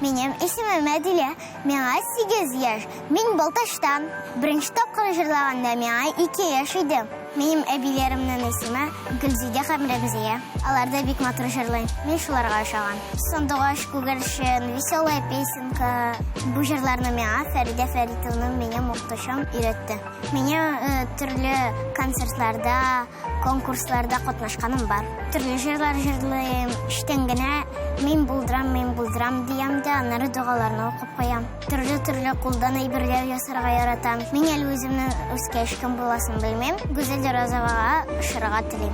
Минем исемем Әдилә, миңа 8 яшь. Мин Балтачтан. Беренче тапкыр җырлаганда миңа 2 яшь иде. Минем әбиләремнең исеме Гөлзидә һәм Рәмзия. Алар да бик матур җырлый. Мин шуларга ошаган. Сандугач, күгәрчен, Веселая песенка. Бу җырларны миңа Фәридә Фәритовна минем укытучым өйрәтте. Минем э, төрле концертларда, конкурсларда катнашканым бар. Төрле җырлар җырлыйм. Эчтән генә мин булдырам, мин булдырам диям дә, аннары догаларны укып куям. Төрле-төрле кулдан әйберләр ясарга яратам. Мин әле үземнең үскәч кем буласын белмим. Гүзәл Розовага очырга телим.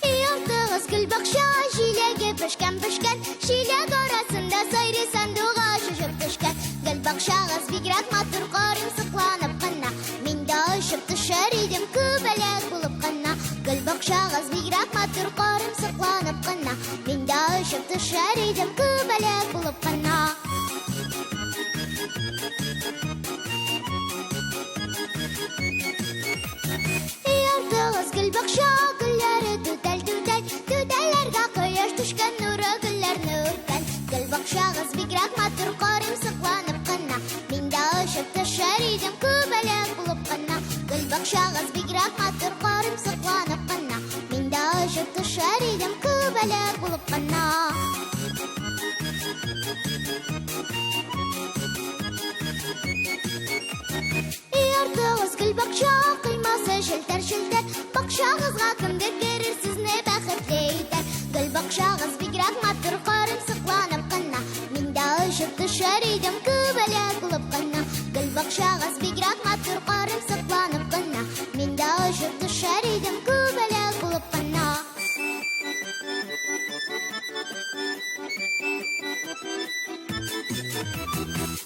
Ялтыгыз гөлбакча җиләге пешкән пешкән Җиләк арасында сайрый сандугач очып төшкән Гөлбакчагыз бигрәк матур карыйм сокланып кына Мин дә очып төшәр идем күбәләк булып кына Гөлбакчагыз бигрәк матур карыйм сокланып кына Мин дә очып төшәр идем күбәләк булып кына. кына. Йортыгыз гөлбакча, коймасы челтәр-челтәр, бакчагызга кемдер керер, сезне бәхетле итәр. Гөлбакчагыз бигрәк матур, карыйм сокланып кына. Мин дә очып төшәр идем күбәләк булып кына. Гөлбакчагыз бигрәк матур, карыйм сокланып кына. Мин дә очып төшәр идем күбәләк булып кына.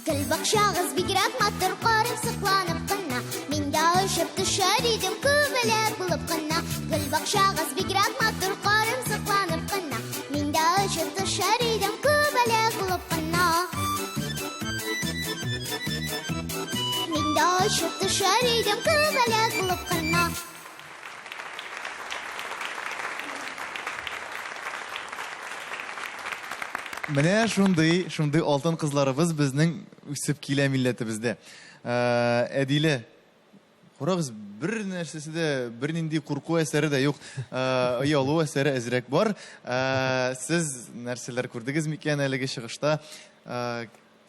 Гөлбакчагыз бигрәк матур, карыйм сокланып кына. Мин дә очып төшәр идем күбәләк булып кына. Гөлбакчагыз бигрәк матур, карыйм сокланып кына. Мин дә очып төшәр идем күбәләк булып кына. Мин дә очып төшәр идем күбәләк булып кына. Менә шундый, шундый алтын кызларыбыз безнең үсеп килә милләтебездә. Э, Әдилә, карагыз, бер нәрсәсе дә, бернинди курку әсәре дә юк. Э, Оялу әсәре әзрәк бар. Э, Сез нәрсәләр күрдегез микән әлеге чыгышта? Э,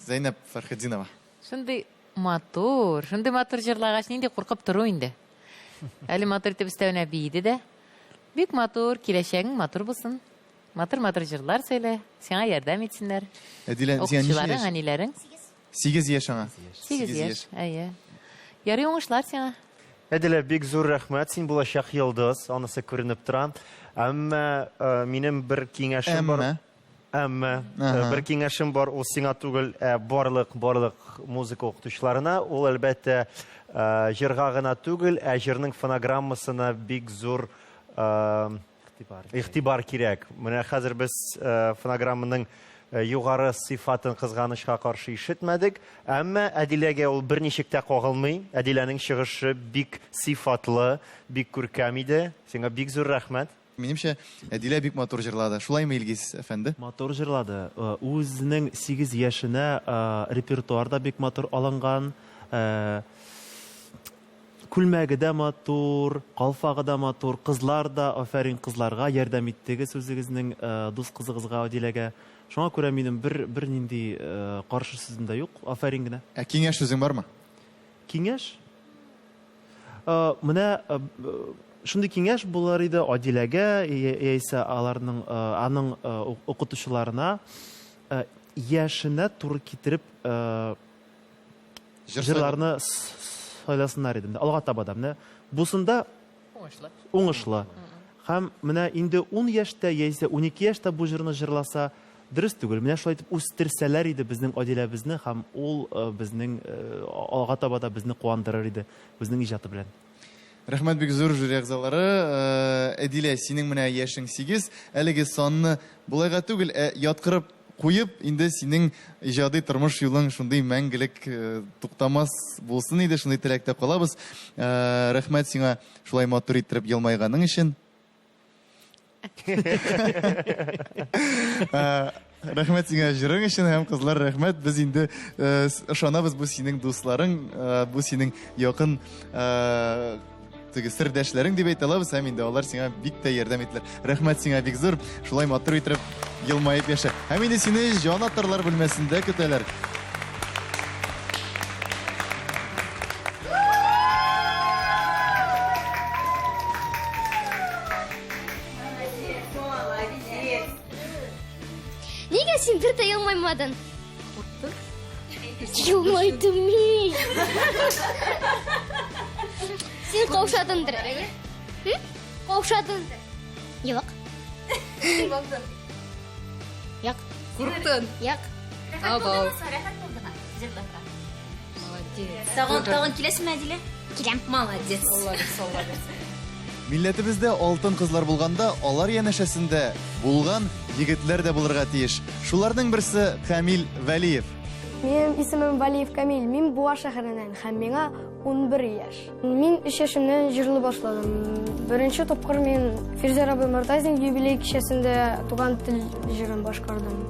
Зәйнәб Фәрхетдинова. Шундый матур, шундый матур җырлагач, нинди куркып тору инде. Әле матур итеп өстәвенә биеде дә. Бик матур, киләчәгең матур булсын. Матур-матур җырлар сөйлә, сиңа ярдәм итсеннәр. Әдилә, сиңа ничә Укытучыларың, яшь? әниләрең. 8 яшь аңа. 8 яшь, әйе. Ярый уңышлар сиңа. Әдилә, бик зур рәхмәт, син булачак йолдыз, анысы күренеп тора. Әмма э, минем бер киңәшем бар. Әмма? Әмма э, Ага. бер киңәшем бар, ул сиңа түгел, ә барлык барлык музыка укытучыларына. Ул әлбәттә э, җырга гына түгел, ә җырның фонограммасына бик зур э, игътибар кирәк. Менә хәзер без э, фонограмманың э, югары сыйфатын кызганычка каршы ишетмәдек. Әмма Әдиләгә ул берничек тә кагылмый. Әдиләнең чыгышы бик сыйфатлы, бик күркәм иде. Сиңа бик зур рәхмәт. Минемчә, Әдилә бик матур җырлады. Шулаймы, Илгиз әфәнде? Матур җырлады. Э, Үзенең 8 яшенә э, репертуар да бик матур алынган. Э, Күлмәге дә матур, калфагы да матур, кызлар да, афәрин кызларга, ярдәм иттегез үзегезнең э, дус кызыгызга Адиләгә. Шуңа күрә минем бер бернинди э, каршы сүзем дә юк, афәрин генә. Ә киңәш сүзең бармы? Киңәш? Э, Менә э, шундый киңәш булыр иде Адиләгә яисә аларның э, аның э, укытучыларына э, яшенә туры китереп э, җырларны сайласыннар иде. Менә алга таба да. Менә бусында Уңышлы. уңышлы. Һәм менә инде 10 яшьтә яисә 12 яшьтә бу җырны җырласа, дөрес түгел. Менә шулай итеп үстерсәләр иде безнең Адиләбезне һәм ул э, безнең э, алга таба да безне куандырыр иде үзенең иҗаты белән. Рәхмәт бик зур жюри әгъзалары. Э, Әдилә, синең менә яшең 8. Әлеге санны болайга түгел, ә яткырып куеп, инде синең иҗади тормыш юлың шундый мәңгелек э, туктамас булсын иде, шундый теләктә калабыз. Э, Рәхмәт сиңа шулай матур иттереп елмайганың өчен. Э, Рәхмәт сиңа җырың өчен һәм кызлар рәхмәт. Без инде ышанабыз, бу синең дусларың, бу синең якын теге сердәшләрең дип әйтә алабыз һәм инде алар сиңа бик тә ярдәм иттеләр. Рәхмәт сиңа бик зур. Шулай матур итеп елмаеп яшә. Һәм инде сине җан атарлар бүлмәсендә көтәләр. Нигә син бер дә елмаймадың? Елмайдым мин. Син каушадыңдыр, әйе? Каушадыңдыр. Юк. Юк. Курктың? Юк. Абау. Рәхәт булдымы? Җырларга. Молодец. Тагын тагын киләсеңме, Әдилә? Киләм. Молодец. Алла бирсә, Алла бирсә. Милләтебездә алтын кызлар булганда, алар янәшәсендә булган егетләр дә булырга тиеш. Шуларның берсе Камил Вәлиев. Минем исемем Валиев Камил, мин Буа шәһәреннән һәм миңа 11 яшь. Мин 3 яшемнән җырлый башладым. Беренче тапкыр мин Фирзәр абый Мортазин юбилей кичәсендә Туган тел җырын башкардым.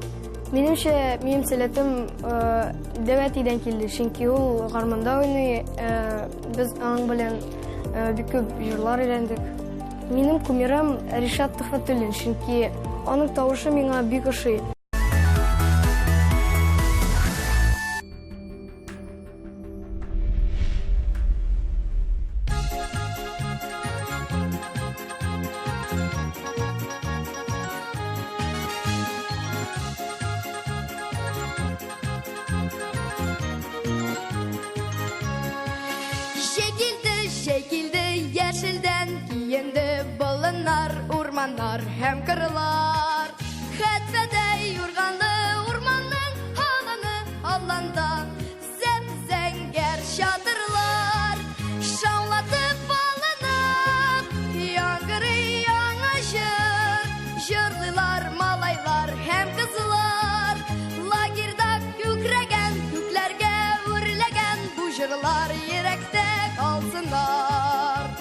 Минемчә, минем сәләтем э, дәү әтидән килде, чөнки ул гармунда уйный, э, без аның белән э, бик күп җырлар өйрәндек. Минем кумирым Ришат Төхвәтуллин, чөнки Аның тавышы миңа бик ошый. Җәй килде, җәй килде, яшелдән киенде болыннар, урманнар һәм кырлар. Хәтфәдәй юрганлы урманның аланы аланда зәп-зәңгәр чатырлар. Шаулатып алынып, яңгырый яңа җыр. Җырлыйлар малайлар һәм кызлар. Лагерьда күкрәгән, күкләргә үрләгән бу җырлар йөрәктә калсыннар.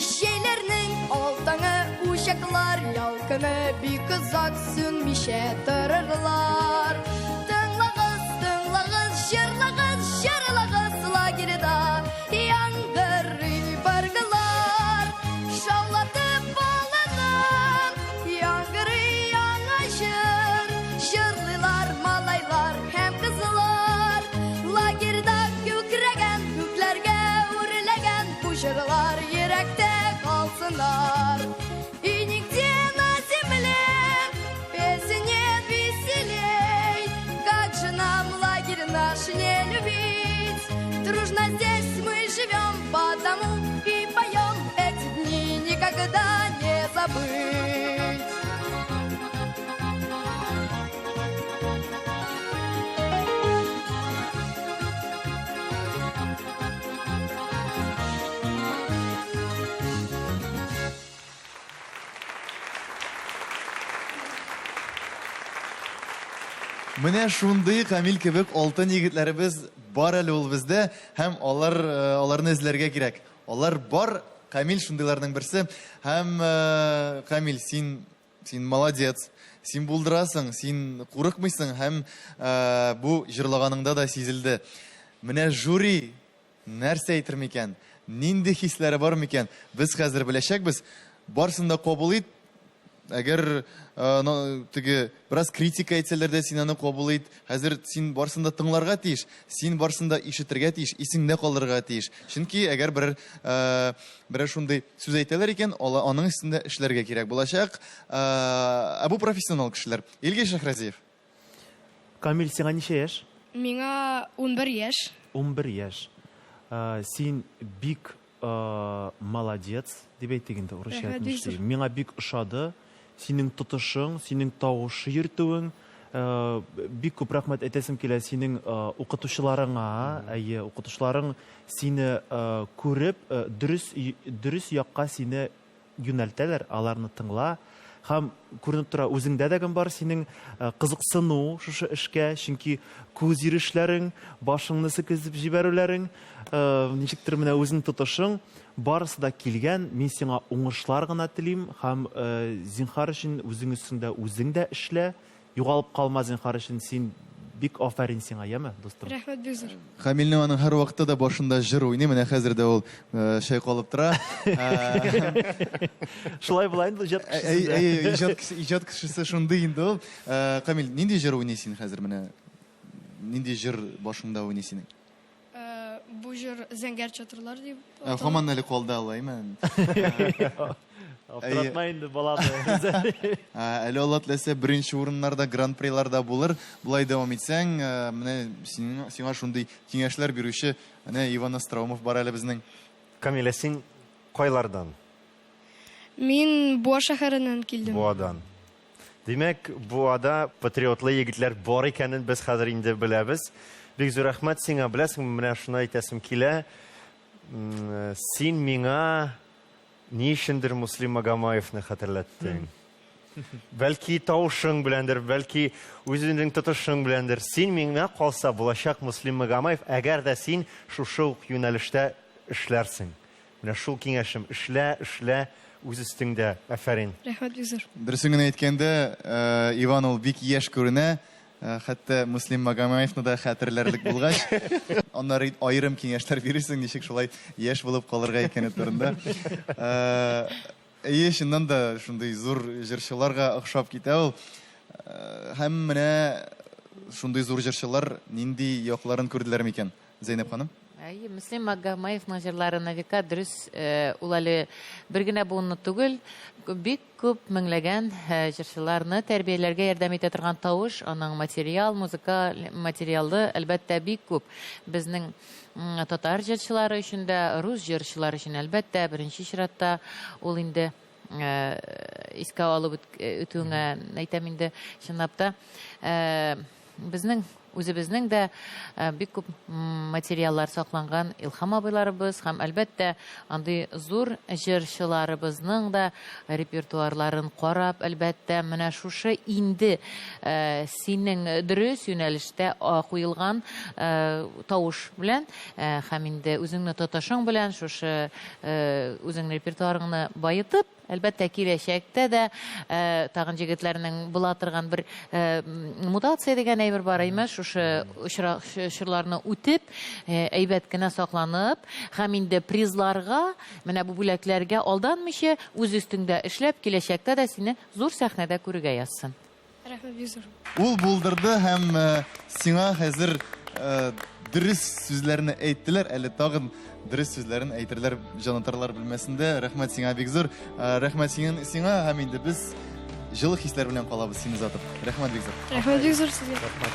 Җәйләрнең алтаңы учаклар ялкыны бик озак сүнмичә торырлар. Тыңлагыз, тыңлагыз, җырлагыз, җырлагыз лагерьда яңгырый быргылар. Шаулатып алынып, яңгырый яңа җыр. Җырлыйлар малайлар һәм кызлар. Лагерьда күкрәгән, күкләргә үрләгән бу җырлар йөрәктә калсыннар. И нигде на земле песен нет веселей, как же нам лагерь наш не любить? Дружно здесь мы живем, потому и поем эти дни никогда не забыть. Менә шундый Камил кебек алтын егетләребез бар әле ул бездә һәм алар э, аларны эзләргә кирәк. Алар бар, Камил шундыйларның берсе. Һәм э, Камил, син син молодец. Син булдырасың, син курыкмыйсың һәм э, бу җырлаганыңда да сизелде. Менә жюри нәрсә әйтер микән? Нинди хисләре бар микән? Без хәзер беләчәкбез. Барсын да кабул ит. Әгәр э, теге бераз критика әйтсәләр дә, син аны кабул ит. Хәзер син барсын да тыңларга тиеш, син барсын да ишетергә тиеш, исеңдә калдырырга тиеш. Чөнки әгәр берәр э, берәр шундый сүз әйтәләр икән, ала аның өстендә эшләргә кирәк булачак. Э, ә бу профессионал кешеләр. Илгиз Шәһрәзиев. Камил, сиңа ничә яшь? Миңа 11 яшь. 11 яшь. Э, син бик э, молодец, дип әйтик инде, урысча әйтмешли. Миңа бик ошады синең тотышың, синең тавышы йөртүең. Э, бик күп рәхмәт әйтәсем килә синең укытучыларыңа. Әйе, укытучыларың сине күреп, дөрес дөрес якка сине юнәлтәләр, аларны тыңла. Һәм күренеп тора, үзеңдә дә кем бар синең э, кызыксыну шушы эшкә, чөнки күз йөрешләрең, башыңны селкетеп җибәрүләрең, э, ничектер менә үзең тотышың, барысы да килгән. Мин сиңа уңышлар гына телим һәм э, зинһар өчен үзең өстеңдә үзең дә эшлә. Югалып калма зинһар өчен, син бик афәрин сиңа, яме, дустым. Рәхмәт бик зур. Камилнең аның һәрвакытта да башында җыр уйный, менә хәзер дә ул э, чайкалып тора. Шулай була инде иҗат кешесе. Әй, иҗат кешесе, иҗат кешесе шундый инде ул. Э, Камил, нинди җыр уйный син хәзер менә? Нинди җыр башыңда уйный синең? Э, бу җыр Зәңгәр чатырлар дип. Э, һаман әле калды алай, мен. Аптыратма инде баланы. Әле Алла теләсә беренче урыннарда, гран-приларда булыр. Болай дәвам итсәң, э, менә сиңа шундый киңәшләр бирүче менә Иван Остроумов бар әле безнең. Камилә, син кайлардан? Мин Буа шәһәреннән килдем. Буадан. Димәк, Буада патриотлы егетләр бар икәнен без хәзер инде беләбез. Бик зур рәхмәт сиңа. Беләсеңме, менә шуны әйтәсем килә. Син миңа ни өчендер Муслим Магомаевны хәтерләттең. Бәлки тавышың беләндер, бәлки үзеңнең тотышың беләндер. Син миңа калса булачак Муслим Магомаев, әгәр дә син шушы ук юнәлештә эшләрсең. Менә шул киңәшем, эшлә, эшлә, үз өстеңдә. Афәрин. Рәхмәт бик зур. Дөресен генә әйткәндә, э, Иван ул бик яшь күренә. Хәтта Муслим Магомаевны да хәтерләрлек булгач, аннары аерым киңәшләр бирерсең, ничек шулай яшь булып калырга икәне турында. Әйе, чыннан да шундый зур җырчыларга охшап китә ул. Һәм менә шундый зур җырчылар нинди якларын күрделәр микән, Зәйнәб ханым? Әйе, Мөслим Магомаевның җырлары на века, дөрес, ул әле бер генә буынны түгел, бик күп меңләгән җырчыларны тәрбияләргә ярдәм итә торган тавыш, аның материал, музыка материалы, әлбәттә, бик күп. Безнең татар җырчылары өчен дә, рус җырчылары өчен, әлбәттә, беренче чиратта ул инде искә алып үтүеңә әйтәм инде, чынлап та. Безнең үзебезнең дә бик күп материаллар сакланган Илһам абыйларыбыз һәм, әлбәттә, андый зур җырчыларыбызның да репертуарларын карап, әлбәттә, менә шушы инде синең дөрес юнәлештә куелган тавыш белән һәм инде үзеңне тотышың белән шушы үзеңнең репертуарыңны баетып, Әлбәттә, киләчәктә дә тагын җегетләрнең була торган бер мутация дигән әйбер бар, әйме, шушы чорларны үтеп, әйбәт кенә сакланып, һәм инде призларга, менә бу бүләкләргә алданмыйча, үз өстеңдә эшләп, киләчәктә дә сине зур сәхнәдә күрергә язсын. Рәхмәт бик зур. Ул булдырды һәм сиңа хәзер дөрес сүзләрне әйттеләр, әле тагын дөрес сүзләрен әйтерләр җанатарлар бүлмәсендә. Рәхмәт сиңа бик зур. Рәхмәт сиңа һәм инде без җылы хисләр белән калабыз сине озатып. Рәхмәт бик зур. Рәхмәт бик зур сезгә. Рәхмәт.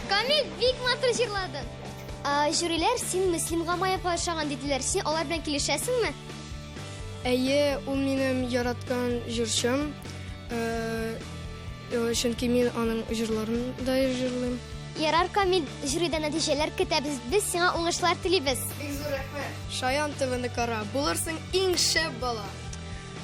Камил, бик матур җырладың. Жюриләр син Мөслим Гамаевка ошаган диделәр. Син алар белән килешәсеңме? Әйе, ул минем яраткан җырчым. Чөнки мин аның җырларын да җырлыйм. Ярар, Камил, жюридан нәтиҗәләр көтәбез. Без сиңа уңышлар телибез. Бик зур рәхмәт. Шаян ТВны кара, булырсың иң шәп бала.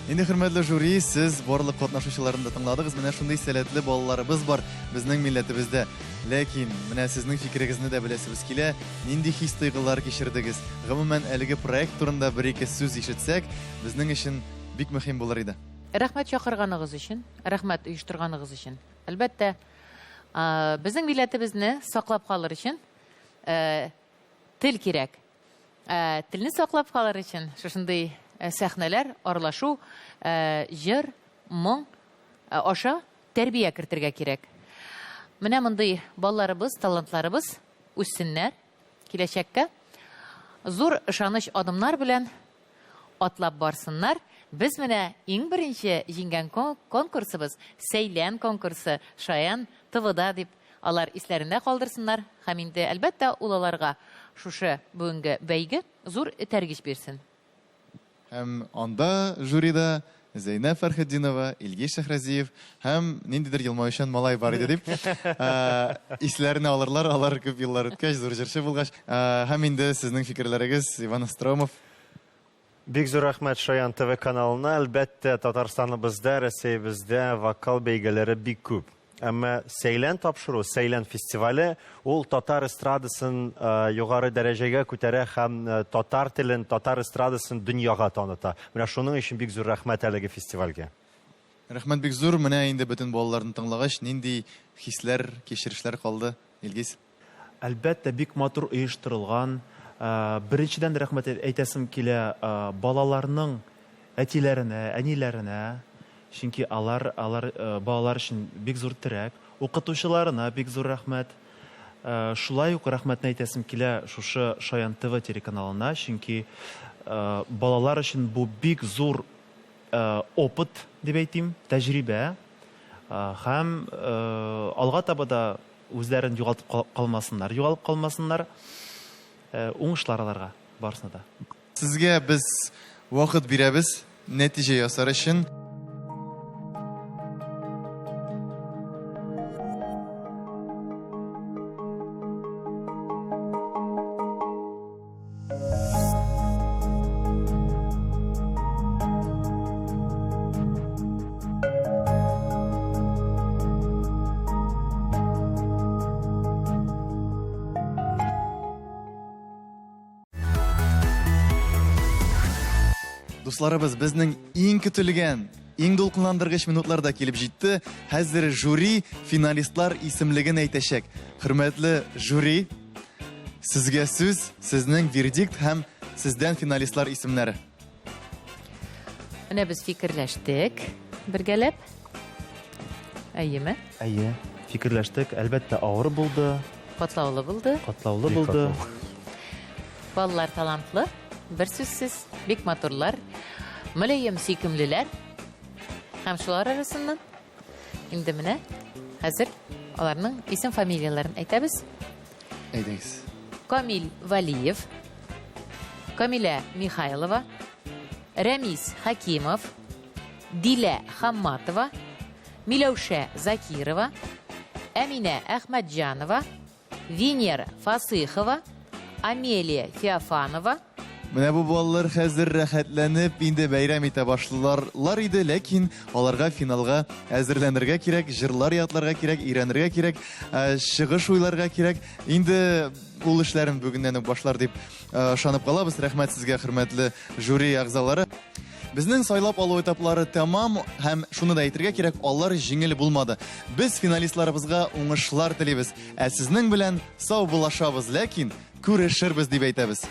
Инде, хөрмәтле жюри, сез барлык катнашучыларны да тыңладыгыз. Менә шундый сәләтле балаларыбыз бар безнең милләтебездә. Ләкин менә сезнең фикерегезне дә беләсебез килә. Нинди хис-тойгылар кичердегез? Гомумән, әлеге проект турында бер-ике сүз ишетсәк, безнең өчен бик мөһим булыр иде. Рәхмәт чакырганыгыз өчен, рәхмәт оештырганыгыз өчен. Әлбәттә, безнең милләтебезне саклап калыр өчен тел кирәк. Ә, телне саклап калыр өчен шушындый э, сәхнәләр, аралашу, э, җыр, моң э, аша тәрбия кертергә кирәк. Менә мондый балаларыбыз, талантларыбыз үссеннәр киләчәккә. Зур ышаныч адымнар белән атлап барсыннар. Без менә иң беренче җиңгән конкурсыбыз Сәйлән конкурсы Шаян ТВда дип алар исләрендә калдырсыннар һәм инде, әлбәттә, ул аларга шушы бүгенге бәйге зур этәргеч бирсен. Һәм анда жюрида Зәйнәб Фәрхетдинова, Илгиз Шәһрәзиев һәм ниндидер елмаючан малай бар иде дип исләренә алырлар алар күп еллар үткәч, зур җырчы булгач. Һәм инде сезнең фикерләрегез, Иван Остроумов. Бик зур рәхмәт Шаян ТВ каналына. Әлбәттә, Татарстаныбызда, Рәсәебездә вокал бәйгеләре бик күп. Әмма Сәйлән тапшыру, Сәйлән фестивале ул татар эстрадасын югары дәрәҗәгә күтәрә һәм татар телен, татар эстрадасын дөньяга таныта. Менә шуның өчен бик зур рәхмәт әлеге фестивальгә. Рәхмәт бик зур. Менә инде бөтен балаларны тыңлагач, нинди хисләр, кичерешләр калды, Илгиз? Әлбәттә, бик матур оештырылган. Беренчедән рәхмәт әйтәсем килә балаларның әтиләренә, әниләренә, чөнки алар алар балалар өчен бик зур терәк. Укытучыларына бик зур рәхмәт. Шулай ук рәхмәтне әйтәсем килә шушы Шаян ТВ телеканалына, чөнки балалар өчен бу бик зур опыт дип әйтим, тәҗрибә. Һәм алга таба да Үзләрен югалтып калмасыннар, югалып калмасыннар. Уңышлар аларга, барысына да. Сезгә без вакыт бирәбез, нәтиҗә ясар өчен. Дусларыбыз, безнең иң көтелгән, иң дулкынландыргыч минутлар да килеп җитте. Хәзер жюри финалистлар исемлеген әйтәчәк. Хөрмәтле жюри, сезгә сүз, сезнең вердикт һәм сездән финалистлар исемнәре. Менә без фикерләштек бергәләп. Әйеме? Әйе, фикерләштек. Әлбәттә, авыр булды. Катлаулы булды. Катлаулы булды. Балалар талантлы, бер сүзсез, бик матурлар, мөлаем сөйкемлеләр. Һәм шулар арасыннан инде менә хәзер аларның исем-фамилияләрен әйтәбез. Әйдәгез. Камил Валиев, Камилә Михайлова, Рәмис Хакимов, Дилә Хамматова, Миләүшә Закирова, Әминә Әхмәтҗанова, Венера Фасыйхова, Амелия Феофанова. Менә бу балалар хәзер рәхәтләнеп инде бәйрәм итә башларлар иде, ләкин аларга финалга әзерләнергә кирәк, җырлар ятларга кирәк, өйрәнергә кирәк, э, чыгыш уйларга кирәк. Инде ул эшләрен бүгеннән үк башлар дип э, ышанып калабыз. Рәхмәт сезгә, хөрмәтле жюри әгъзалары. Безнең сайлап алу этаплары тәмам һәм шуны да әйтергә кирәк, алар җиңел булмады. Без финалистларыбызга уңышлар телибез. Ә сезнең белән сау булашабыз, ләкин күрешербез дип әйтәбез.